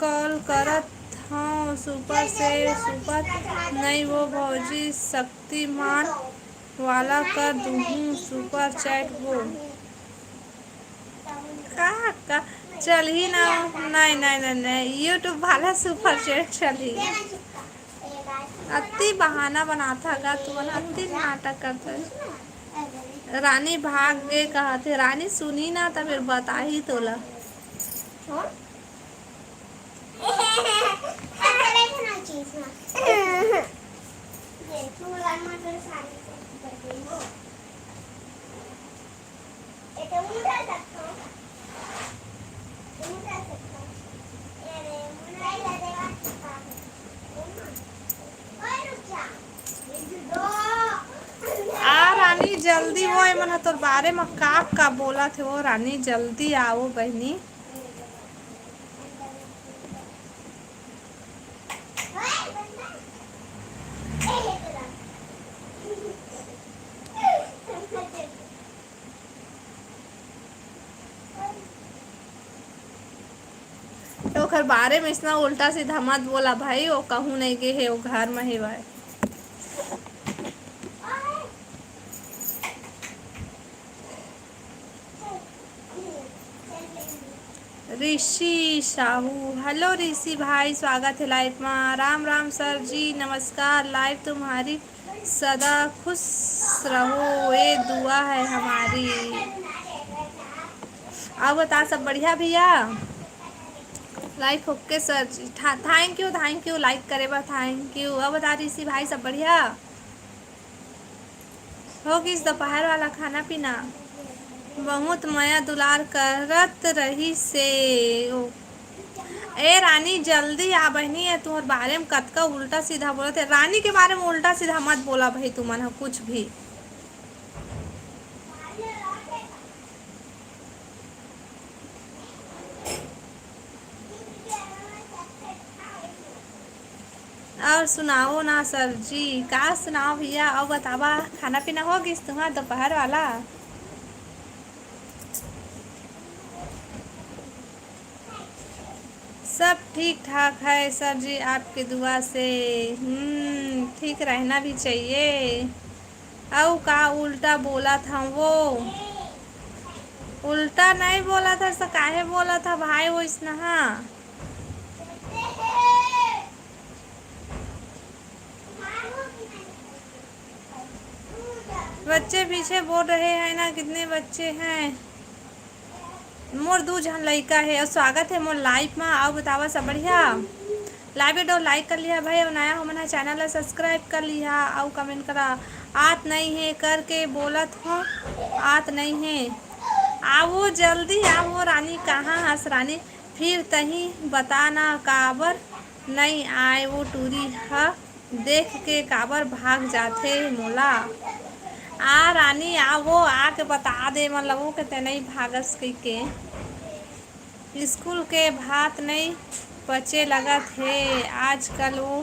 कॉल करत हूँ, सुपर से सुपर नहीं वो भौजी, शक्तिमान वाला कर दूहूँ सुपर चैट वो। का, का चलही ना? नहीं, नहीं, नहीं, नहीं, YouTube वाला सुपर चैट चलही। अति बहाना बनाथा गा तुमन, अति नाटक करथा। रानी भाग गे कहत हे, रानी सुनही ना त फेर बताही तोला। आ रानी, जल्दी वो, एमन ह तोर बारे म का का बोलत हे वो रानी, जल्दी आओ बहिनी। ओकर बारे में इसना उल्टा सीधा मत बोला भाई, वो कहूँ नहीं गे हे, वो घर में हेवय। ऋषि साहू, हेलो ऋषि भाई, स्वागत है लाइव मा। राम राम सर जी, नमस्कार। लाइव तुम्हारी सदा खुश रहो, ये दुआ है हमारी। अउ बता, सब बढ़िया भैया? लाइव ओके सर जी, thank you, thank you, live करे बर thank you। अउ बता ऋषि भाई, सब बढ़िया? हो गिस दोपहर वाला खाना पीना? बहुत मया दुलार करत रहिस से ओ। ए रानी, जल्दी आ बहिनी, ए तुंहर बारे म कतका उल्टा सीधा बोलत हे। रानी के बारे म उल्टा सीधा मत बोला भाई तुमन ह कुछ भी। अउ सुनाओ ना सर जी, का सुनाओ भैया? अउ बतावा, खाना पीना हो गिस तुंहर दोपहर वाला? सब ठीक ठाक है सर जी, आपके दुआ से। हम्म, ठीक रहना भी चाहिए। अउ का उल्टा बोलत हव वो? उल्टा नहीं बोलत हस त काहे बोलत हव भाई वइसनहा? पीछे पीछे बोल रहे हैं ना, कितने बच्चे हैं? मोर दू झन लइका हे। अउ स्वागत हे मोर लाइव मा। अउ बतावा, सब बढ़िया? लाइव वीडियो लाइक कर लिहा भाई, अउ नया हो मन ह चैनल ला सब्सक्राइब कर लिहा अउ कमेंट करा। आत नहीं हे करके बोलत हो, आत नहीं हे। आवो जल्दी आवो रानी, कहाँ हस रानी? फिर तही बता ना काबर नहीं आए वो टूरी ह। देख के काबर भाग जाथे मोला। आ रानी, आ वो आके बता दे, मतलब वो के ते नहीं भागस कहिके। स्कूल के भात नहीं पचे लगत हे आजकल वो।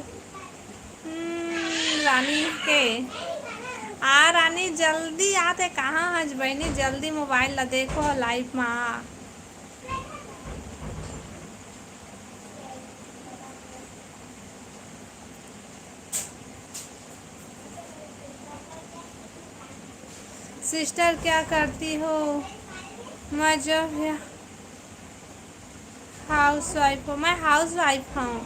हम्म, रानी के। आ रानी, जल्दी आते, कहाँ हज बहनी? जल्दी मोबाइल ला देखो, लाइव मा आ। सिस्टर, क्या करती हो? मैं जो हाउस वाइफ हूँ, मैं हाउस वाइफ हूँ।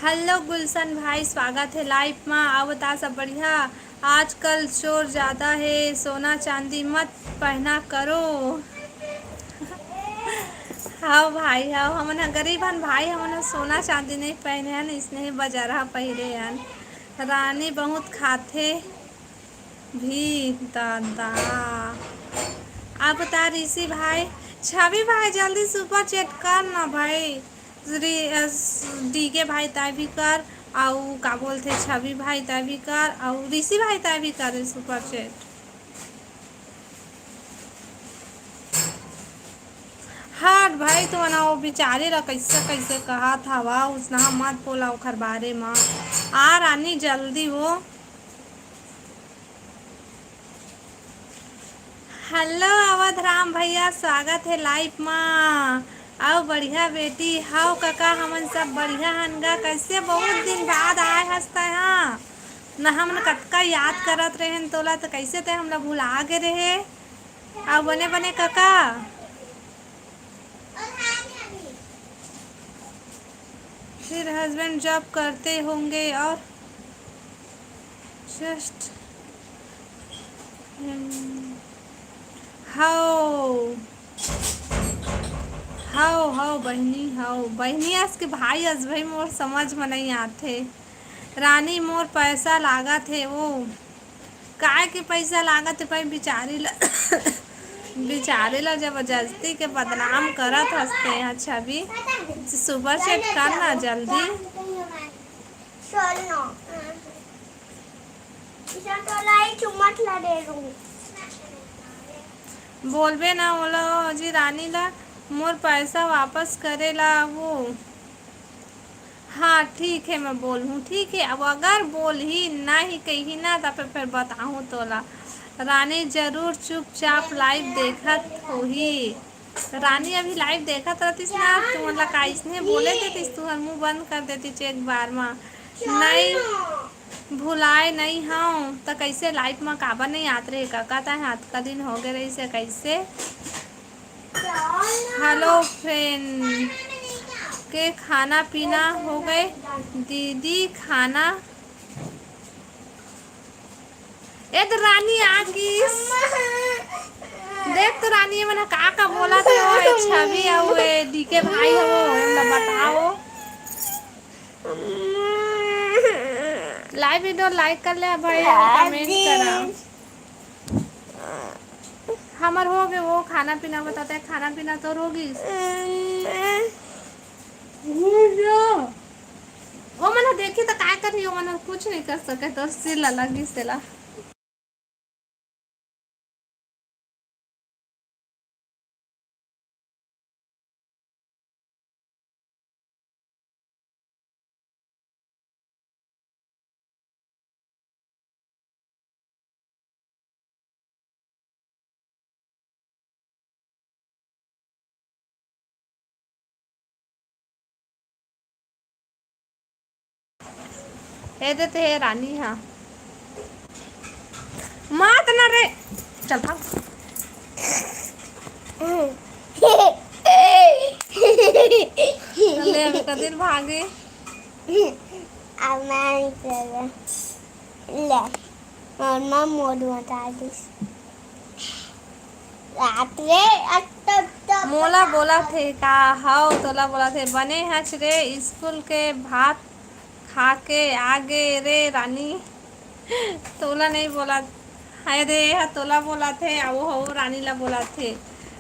हेलो गुलशन भाई, स्वागत है लाइव मा। अउ बता, सब बढ़िया? आजकल चोर ज्यादा है, सोना चांदी मत पहना करो। हाँ भाई, हाँ, हमन ह गरीब हन भाई, हमन ह सोना चांदी नहीं पहने हन, इसने ही बजरहा पहिरे हन। रानी बहुत खाथे भी दादा। आप बता ऋषि भाई, छवि भाई, जल्दी सुपर चैट कर ना भाई। री-, अ, स-, डीके भाई तै भी कर, अउ का बोलथे, छवि भाई तै भी कर, अउ ऋषि भाई तै भी कर सुपर चैट। हट भाई, तो ना वो बिचारी ला कैसे कैसे कहत हवा, उसना मत बोला ओखर बारे मा। आ रानी जल्दी वो। हेलो अवध राम भैया, स्वागत है लाइव मा। अउ बढ़िया बेटी, हव कका, हमन सब बढ़िया हन गा। कैसे बहुत दिन बाद आए हस तैं हा? न हमन कतका याद करत रहेन तोला, त कैसे तैं हमला भुला गे रहे? अउ बने बने कका। फिर हस्बैंड जॉब करते होंगे और जस्ट, हम्म, हव, हव, हव बहिनी, हव बहिनी, अस के भाई अस भाई मोर समझ म नइ आथे। रानी मोर पैसा लागत हे वो। काय के पैसा लागत हे भाई, बिचारी ला, बिचारी ला जबरदस्ती के बदनाम करत हस तैं हा छवि। सुपर चैट कर ना जल्दी। बोलबे ना ओला जी रानी ला, मोर पैसा वापस करे ला वो। हाँ, ठीक है, मैं बोलहूँ, ठीक है। अब अगर बोलही, नहीं कही ना, त फिर, फिर बताहूँ तोला। रानी जरूर चुपचाप लाइव देखत होही। रानी अभी लाइव देखत रहतिस ना, तुमन ला का इसने बोले देतिस, तुहर मुंह बंद कर देतिस एक बार मा। नहीं, भुलाए नहीं हव, त कैसे लाइव मा काबर नहीं आत रहे कका? तैं हा अतका दिन हो गए रहिस हे, कैसे? हेलो फ्रेंड, के खाना पीना हो गए? दीदी खाना, ए तो रानी आ गिस। देख तो रानी, ये मन का का बोलत हे, ओ ए छवि अउ ए डीके भाई हो, एमन ला बताओ। लाइव वीडियो लाइक कर ले भाई, कमेंट करा। हमर हो गए वो खाना पीना, बताते हैं खाना पीना तो हो गिस। ओ मन ह देखी त काय करही, ओ मन ह कुछ नहीं कर सके, तो सिर ला लगिस तेला। ए दे ते रानी हा। मात ना रे। चल भाग। ले अभी कदिर भागे। अब मैं नहीं करूँ। ले, मम्मा मोर बता दिस। रात रे, अब तो, तो मोला पता बोला है। थे का? हव, तोला बोला थे। बने हच रे, स्कूल के भात खा के आगे रे रानी। तोला नहीं बोला। हाय रे, हा तोला बोला थे, आ वो हो रानी ला बोला थे।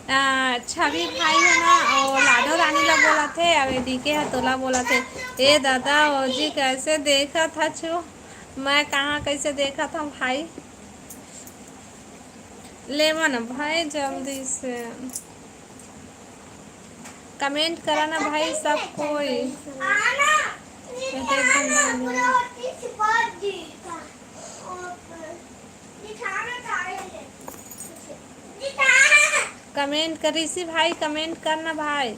आ, छवि भाई है ना, वो लाडो रानी ला बोला थे, अब डीके हा तोला बोला थे। ए दादा, ओ जी कैसे देखा था छू? मैं कहाँ कैसे देखा था भाई? लेवा ना भाई जल्दी से। कमेंट करा ना भाई सब कोई। कमेंट कर, ऋषि भाई कमेंट करना भाई।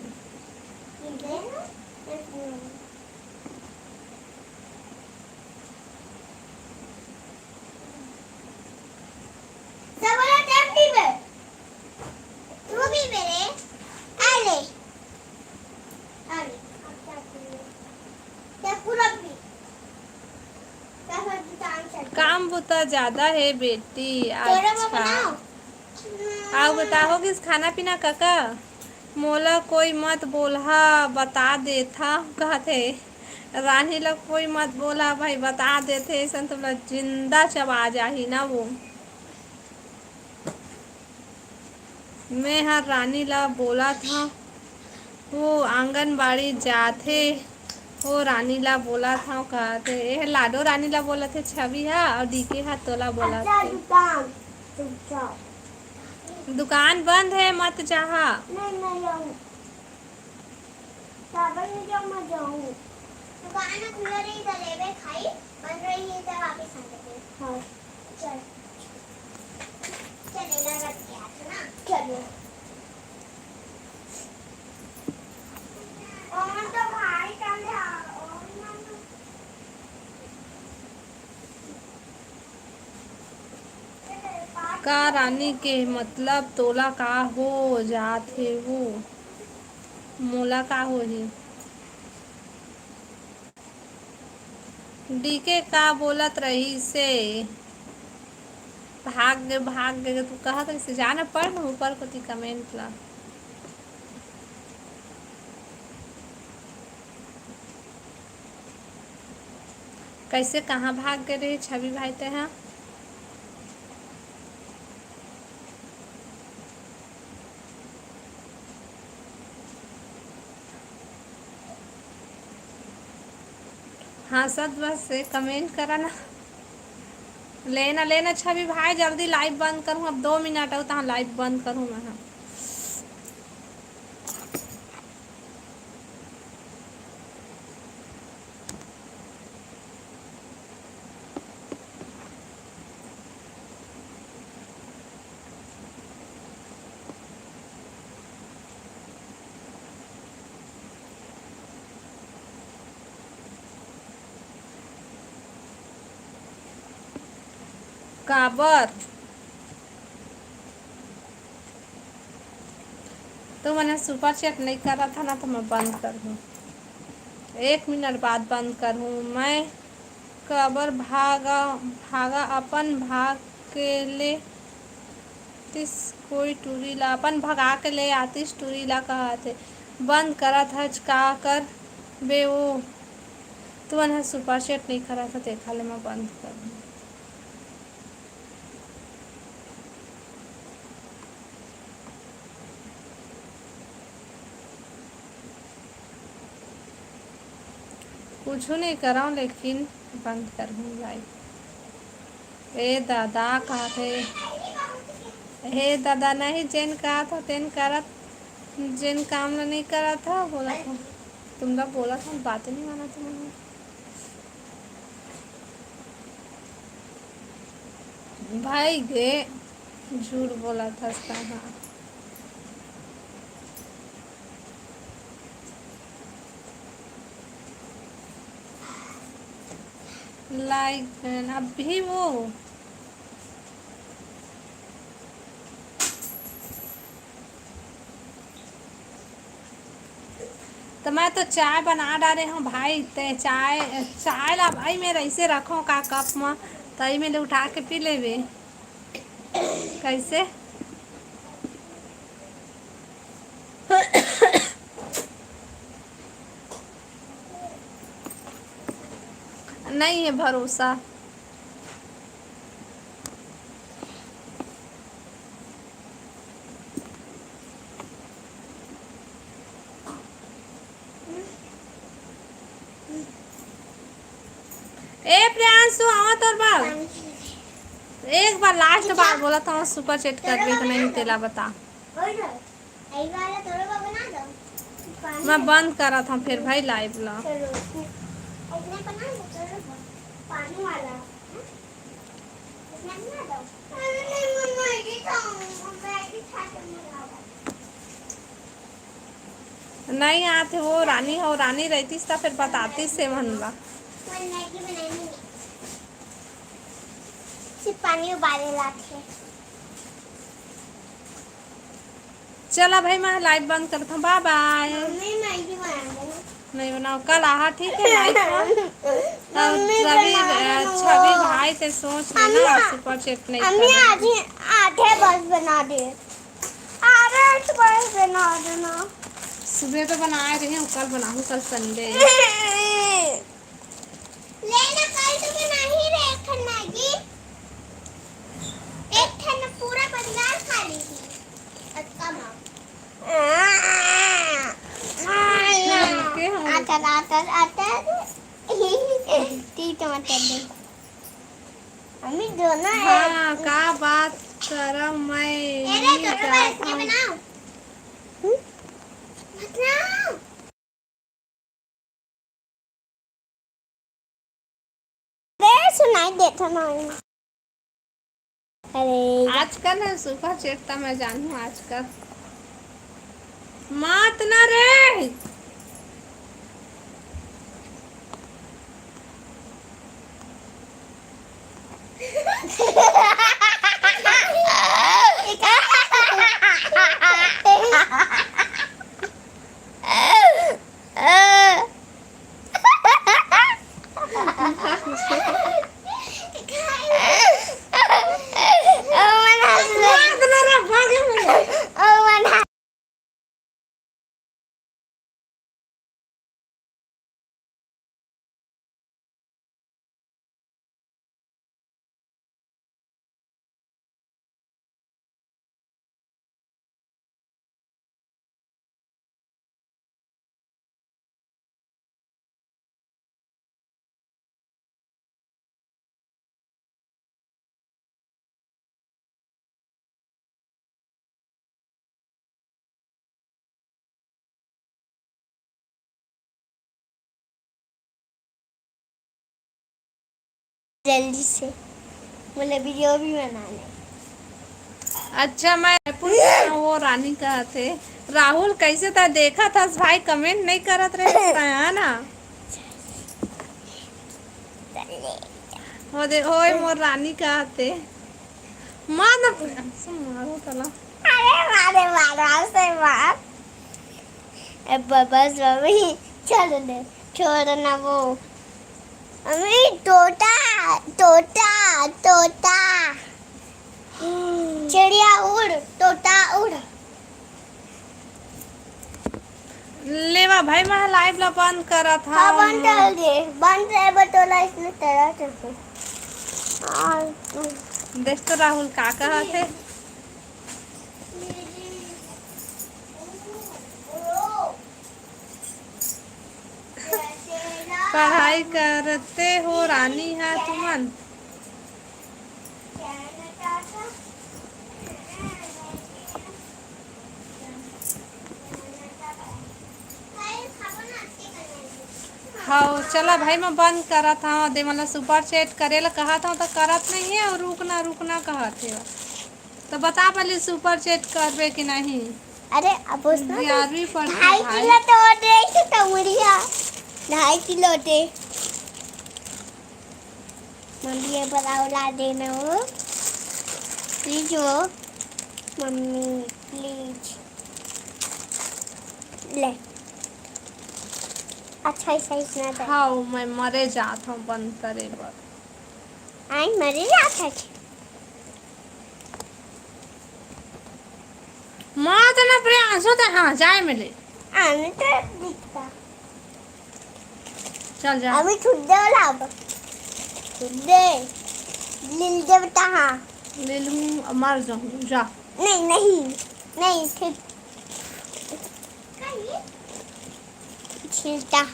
काम बुता ज्यादा है बेटी। अच्छा। आउ बताओ कि खाना पीना काका? मोला कोई मत बोलहा, बता देथा, कहत हे। रानी ला कोई मत बोलहा भाई, बता देथे, अइसन तुमला जिंदा चबा जाही ना वो। मैं हर रानी ला बोलत हव, वो आंगनबाड़ी जाथे, वो रानी ला बोलत हव, कहत हे। एह लाडो रानी ला बोलत हे छवि हा, अउ डीके हा तोला बोलत हे। दुकान बंद है, मत जाहा। नहीं, नहीं जाऊँ। सावन में जाऊँ, मैं जाऊँ। दुकान में खुला रही तो लेबे खाई, बंद रही तो वापस आ जाबे। हाँ। चल। चल, इधर रख के आ, सुना? चलो। और तो भाई चल रहा, और ना तो का रानी के मतलब तोला का हो जात हे वो? मोला का होही? डीके का बोलत रहिसे? भाग गे, भाग गे, तू कहत रहिसे, जा ना पढ़ ना ऊपर कोती कमेंट ला। कैसे कहाँ भाग गे रहे छवि भाई ते हा? हाँ, सच बात से कमेंट करा ना। लेना, लेना छवि भाई, जल्दी लाइव बंद करूँ, अब दो मिनट हो, तहाँ लाइव बंद करूँ मैं, हाँ। काबर? तो मैंने सुपर चैट नहीं करा था ना, तो मैं बंद कर दूँ। एक मिनट बाद बंद कर हूँ मैं। काबर भागा, भागा अपन भाग के ले आतिस कोई टूरी ला, अपन भगा के ले आतिस टूरी ला, कहत हे। बंद करत हच का कर बे वो, तुमन ह सुपर चैट नहीं करत ह, तेखा ले मैं बंद कर दूँ। कुछु नहीं करव, लेकिन बंद करहूँ लाइव। ए दादा, कहत हे, हे दादा, नहीं, जेन कहत हो, तेन करत, जेन काम ला नहीं करत हो, बोलत हो। तुमला बोलत हो, बात नहीं मानत हो, मन भाई गे, झूठ बोलत हस कहाँ। लाइक अभी वो तो मैं तो चाय बना डारे हूँ भाई, ते चाय, चाय ला भाई मैं ऐसे रखो का कप में, तो ई में ले उठा के पी लेबे। कैसे? नहीं है भरोसा। ए प्रियांशु, आवा तोर बार। एक बार लास्ट बार बोला था, सुपर चैट करबे कि नहीं, तेला बता। मैं बंद करा था फिर भाई लाइव ला। नहीं आते वो रानी हो, रानी रहतीस त फिर बतातीस से मन ला। सिर्फ पानी उबाले लाथे। चला भाई, मैं लाइव बंद करत हूँ, बाय बाय। मम्मी, मैगी बना देना। नहीं बनाओ, कल आहा, ठीक है, लाइव पर। तब मम्मी, रवि, बना देना छवि वो। भाई से सोच लेना, अम्मा, सुपर चैट नहीं अम्मी, करे। आज ही आधे बस बना दे। आधे बस बना देना। सुबह तो बनाए रहे हूँ, कल बनाऊँ, कल संडे। ले ना, कल तो बनाही रे एक ठन मैगी। एक ठन पूरा परिवार खा ली थी। अतका माँ। ठीक है, हम आतर, आतर, आतर। ती तो मत कर दे। अम्मी, दोनों है। हाँ, का बात करम मैं अरे, नहीं दोनों बार करत इसमें हूँ। बनाओ। हम्म? मत बनाओ। बे सुनाई देता ना। अरे। आजकल है सुपर चैट ता मैं जानू आजकल। मत ना रे। जल्दी से मोला वीडियो भी बनाना है। अच्छा, मैं रायपुर से हूँ, वो रानी कहत हे। राहुल, कैसे ता देखत हस भाई, कमेंट नहीं करत रहे, है ना? हो दे, ओए मोर रानी कहत हे। मार ना, मारो तला। अरे मारे, मारो, ऐसे मार। ए, ब-, बस मम्मी, छोड़ दे, छोड़ ना वो। मम्मी, तोता, तोता, तोता। चिड़िया उड़, तोता उड़। लेवा भाई, मैं लाइव ला बंद करत हाँ, हूँ। बंद कर दे, बंद रहे बटोला इसने तेरा चलते। और देख तो राहुल का कहत हे। पढ़ाई करते हो रानी हा तुमन? हव, चला भाई, मैं बंद करत हव। दे, मतलब, सुपर चैट करे ला कहत हव, त करत नहीं है, और रुकना, रुकना कहत हे। तो बता, पहले सुपर चैट करबे कि नहीं? अरे, अब उसमें ग्यारहवीं पढ़ती ढाई भाई। किलो तो दे, इसे तो मुड़िया। ढाई किलो दे। मम्मी, ये बनाओ, ला देना हो। प्लीज हो। Mummy, please. ले। अच्छा, ऐसा इतना था। हाँ, मैं मरे जात हूँ बंद करे बर। आई मरे जात है। माँ तो ना प्रियांशु तो हाँ, जाए मिले। आने तो दिखता। चल जा। अभी छुट दे वाला अब। छुट दे। लील देवता हाँ। ले लूँ, अब मर जाऊँ, जा। नहीं, नहीं, नहीं, ठीक। छिलटा।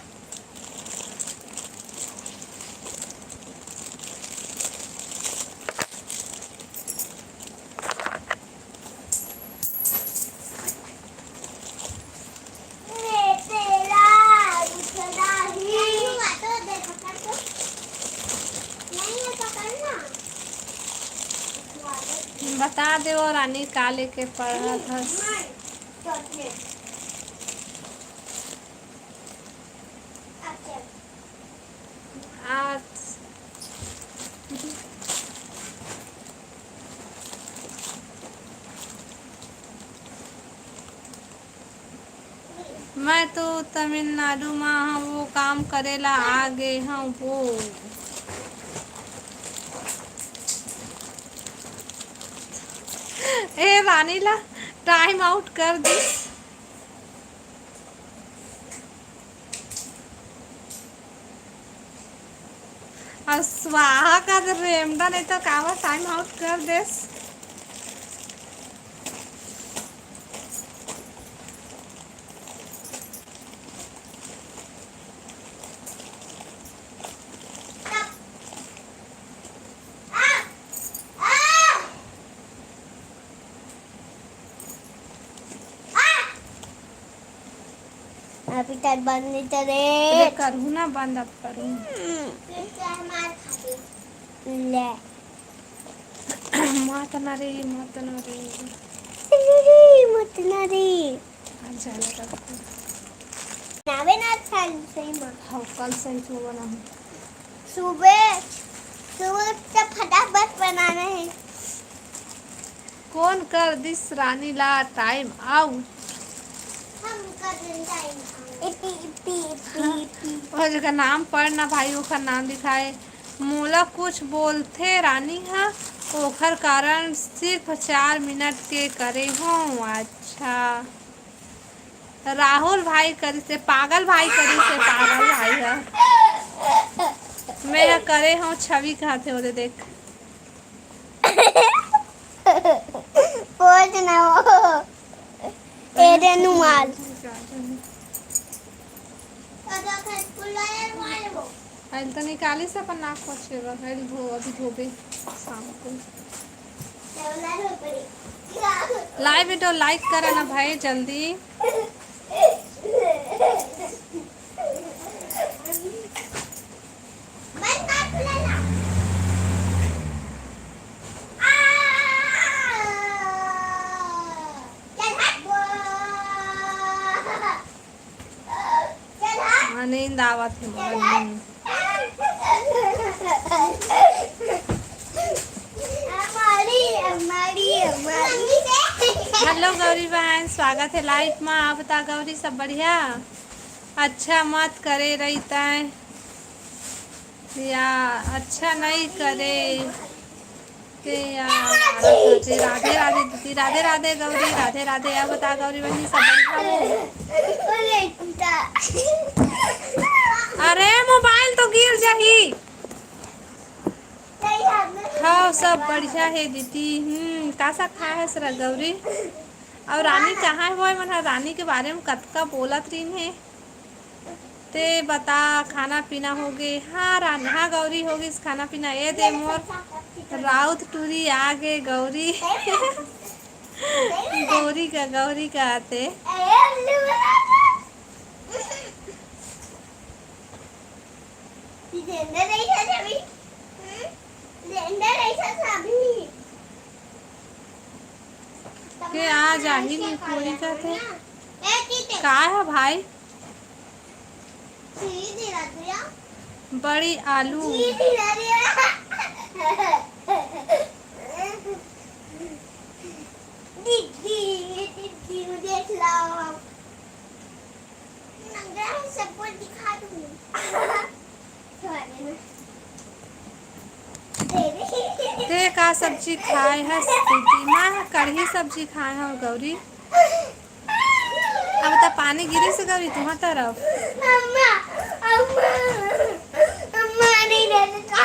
बता दे वो रानी का लेके पढ़त हस। आज मैं तो तमिलनाडु मा हवँ, वो काम करे ला आ गे हवँ वो। ए रानी ला टाइम आउट कर दिस। अउ स्वाहा का तो रेमडा नहीं तो कावा टाइम आउट कर देस। अभी तक बंद नहीं करे। अरे करूँ ना बंद, अब करूँ। ले। मात ना रे, मात ना रे। रे, मत ना रे। अच्छा लगा। नावे ना था सही में। हाँ, कल सही सुबह बना हूँ। सुबह, सुबह तो फटाफट बनाना है। कौन कर दिस रानी ला टाइम आउट? हम कर देन time out. EP, EP, EP, EP. वो जगह नाम पढ़ना भाई, ओखर नाम लिखाए। मोला कुछ बोलथे रानी ह, ओखर कारण सिर्फ चार मिनट के करे हूँ। अच्छा। राहुल भाई करिस हे, पागल भाई करिस हे, पागल भाई ह। मैं ह करे हूँ छवि कहथे, ओदे देख। पोछ ना वो। ए रे नुमाल। आइल तो निकालिस अपन नाक पोछे बर, आइल धो, अभी धोबे शाम को। लाइव वीडियो लाइक करा ना भाई जल्दी। हाँ, नींद आवत हे मोला, नींद। हेलो गौरी बहन, स्वागत हे लाइव मा। आप बता गौरी, सब बढ़िया? अच्छा मत करे रहितय या अच्छा नहीं करे। ते यार, राधे राधे दीदी, राधे राधे गौरी, राधे राधे। अब बता गौरी बहनी, सब बढ़िया हो? अरे मोबाइल तो गिर जाही। हाँ, सब बढ़िया हे दीदी। हम्म, का सा खाए हस रा गौरी? अउ रानी कहाँ हे? वो मन ह रानी के बारे में कतका बोलत रहिन हे। ते बता, खाना पीना होगे? हाँ रान-, हाँ गौरी, होगिस खाना पीना। ए दे मोर राउत टूरी आगे गौरी। गौरी का, गौरी का आते। के आ जाही नी कोई कथे। का हे भाई? बड़ी आलू। दीदी, दीदी, देख लो। नंगा है, सब कुछ दिखा दो। ते का सब्जी खाए हस दीदी? मैं कढ़ी सब्जी खाए हव गौरी। अब त पानी गिरिस गौरी तुँहर तरफ। अम्मा, अम्मा, अम्मा नहीं रहने का।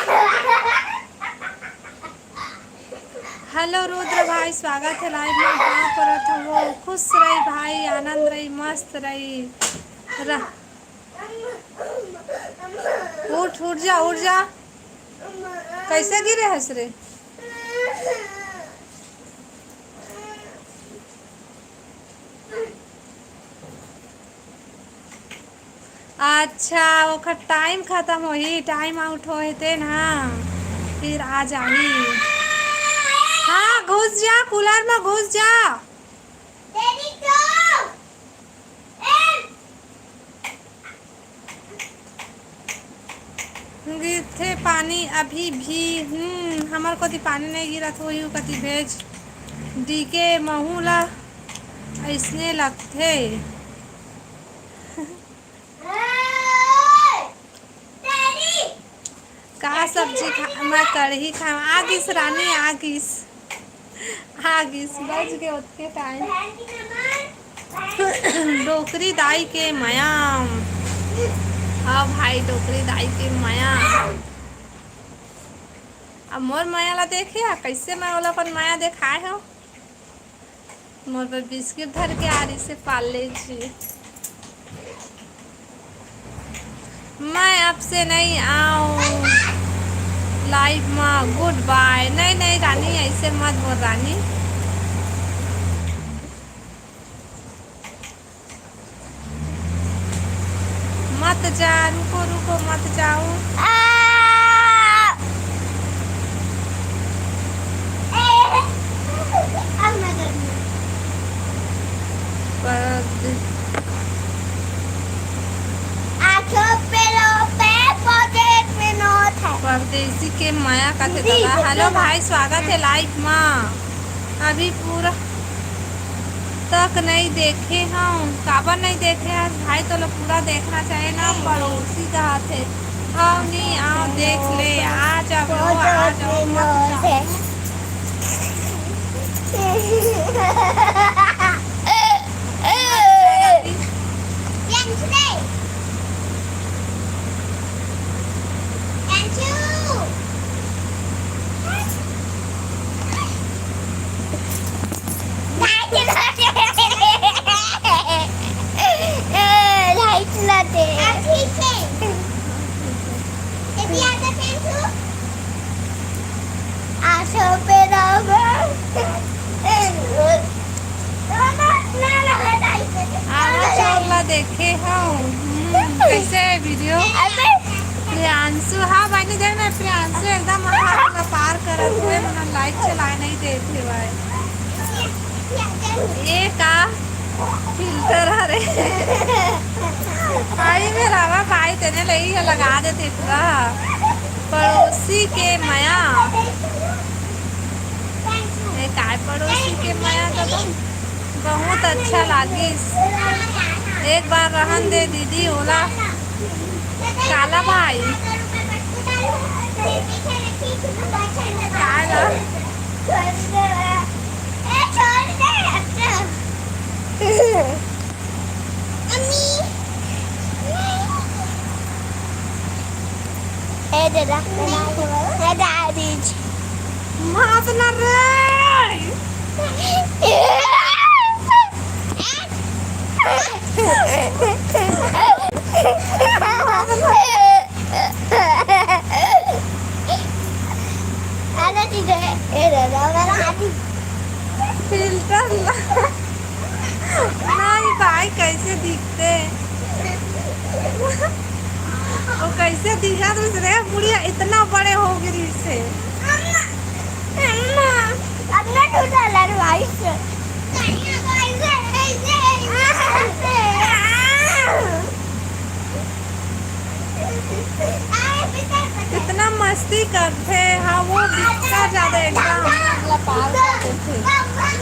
हेलो रुद्र भाई, स्वागत हे लाइव में। हाँ, परत हवो। खुश रही भाई, आनंद रही, मस्त रही। रह। उठ, उठ जा, उठ जा। कैसे गिरे हस रे? अच्छा, ओखर टाइम खतम होही, टाइम आउट होहे ते ना, फिर आ जाही। हाँ, घुस जा, कूलर में घुस जा। गिरथे पानी अभी भी। हम्म, हमर कोती पानी नहीं गिरत होही, कती भेज डीके महू ला अइसने लगथे। का सब्जी खा? मैं कढ़ी खाँव। आ गिस रानी, आ गिस। आ गिस, बज गे ओतके टाइम। डोकरी दाई के मया। हाँ भाई, डोकरी दाई के मया। अब मोर मया ला देखे हा, कैसे मैं ओला अपन मया देखाए हव। मोर बर बिस्किट धर के आ रही से पार्ले जी। मैं अब से नहीं आऊँ लाइव में, गुड बाय। नहीं, नहीं रानी, ऐसे मत बोल रानी। मत जा, रुको, रुको, मत जाओ। आ! ए, अब मैं करूँगी। पर आँखों पे लो, पे पॉकेट में नोट है। परदेसी के मया कथे दीदी, दादा। हेलो भाई, स्वागत है लाइव मा। अभी पूरा तक नहीं देखे हूँ। काबर नहीं देखे हस भाई? तोला पूरा देखना चाहिए ना। पड़ोसी कहाथे, हव नी, आओ देख ले, आ जा bro, आ जा, मत जा। लाइट ला दे। हाँ, ठीक है। ये भी आधा पेंट हो। आसो पे रहो। आवा चोर ला देखे हव। हम्म, कैसे है वीडियो? अबे। प्रियांशु, हाँ भाई, नहीं देख ना, प्रियांशु एकदम हाथ ला पार करत हुए, मना लाइट चलाए नहीं देते भाई। ये का फिल्टर हरे। आई में रावा भाई, तेने ले ही लगा देते पूरा। पड़ोसी के मया। ए, काय पड़ोसी के मया दादा? बहुत अच्छा लागिस। एक बार रहन दे दीदी, ओला काला भाई। काला। ए दादा, ए दादी। मात ना रे। अरे दीदी, ए दादा, मेरा हाथी। फिल्टर ला। नहीं भाई, कैसे दिखते? वो कैसे दिखा दूसरे बुढ़िया, इतना बड़े हो गिरी से। अम्मा, अम्मा, अपना टूटा लड़वाई से। कितना मस्ती करथे, हाँ, वो बिस्का ज्यादा एकदम लपाल कर देथे।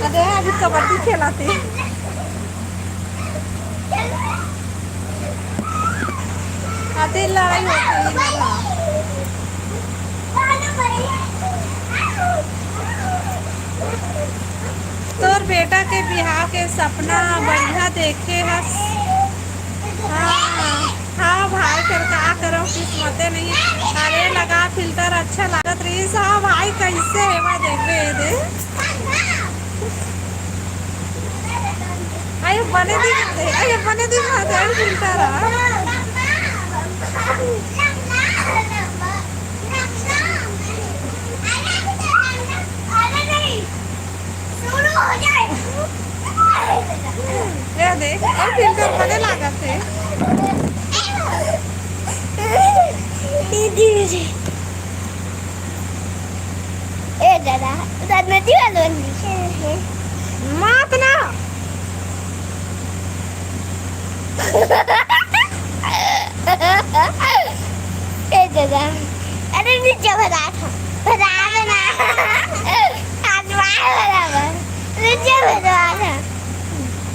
अरे, अभी कबड्डी खेलथे। अति लड़ाई होथे इधर, हाँ। बिहाव के सपना बढ़िया देखे हस। हाँ, हाँ भाई, फेर का करव, किस्मते नहीं। अरे लगा filter, अच्छा लागत रहिस। हाँ भाई, कैसे हेवा देखबे, ए दे। अरे बने दिखत हे, अरे बने दिखत हे, filter ह। ये देख, अउ filter बने लागत हे। दीदी, ए दादा, दादा नदी वाला बन गई। मत ना। ए दादा, अरे नीचे भरा था, भरा ना। आसमान भरा बा। नीचे भरा था,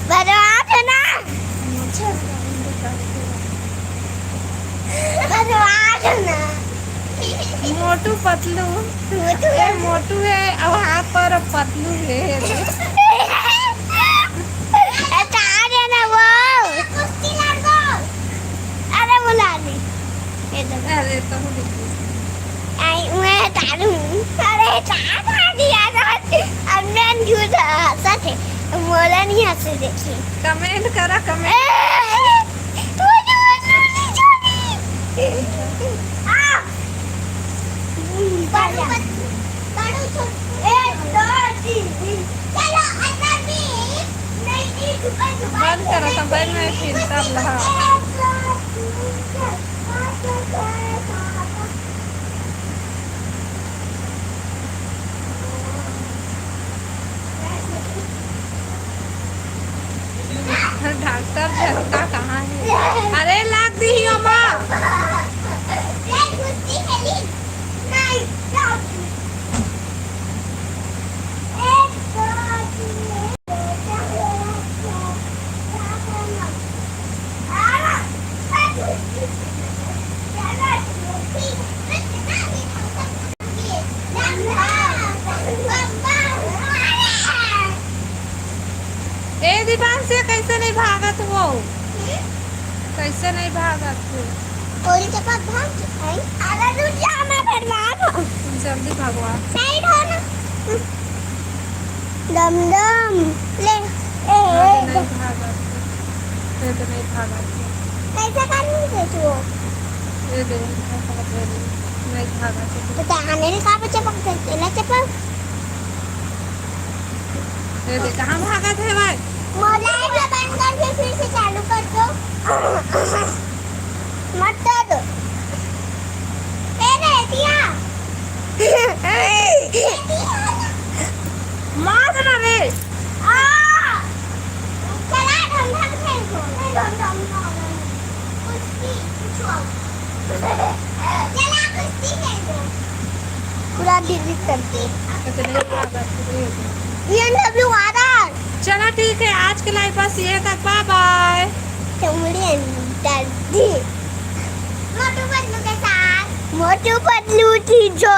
भरा था ना। भरा था ना। मोटू पतलू। मोटू ए, मोटू हे, अब हाथ पर पतलू हे। ए, तार हे ना वो। अरे, बुला ले। ये तो अरे, तो हूँ देखी। आई, मैं तारू। अरे, तार खा दिया था। अब मैं झूठ हंसा थे। मोला नहीं हंसे देखी। Comment करा, comment। ए, वो जो, वो जो, वो जो। आ। बड़ू, बड़ू, बड़ू छोटू। ए, दो, तीन, तीन। चलो, अंदर भी। नहीं, नहीं, छुपा, छुपा। बंद करो, तो बंद में फिर तब लहा। डॉक्टर झटका कहाँ हे? अरे, लाग दिही ओमा। ए दीपांशु, कैसे नहीं भागत हो? कैसे नहीं भागत हो? कोई चक्कर भाग चुका है। अरे रुक जा, मैं बर्बाद हूँ। तुम जल्दी भगवा। Side हो ना। दम दम। ले। ए, हाँ, ए, तो नहीं भागत हो। ये तो नहीं भागत हो। कैसे करनी है तू? ये दे, ऐसा कर दे। नहीं भागत हो। तो क्या आने का बच्चा पकड़ के ना चपक? ये दे, कहाँ भागत हे भाई? मोबाइल में बंद करके फिर से चालू कर दो। मत कर दो। ए रे, दिया। मार ना रे। आ। चला, ढम ढम खेल को। ढम ढम ढम। कुश्ती, कुछ और। चला, कुश्ती खेल को। पूरा delete कर दे। अच्छा, नहीं, नहीं, नहीं। B M W आ रहा है। चलो ठीक है, आज के live बस ये तक, bye bye। चमड़ी अंदर दी। मोटू पतलू के साथ। मोटू पतलू की जो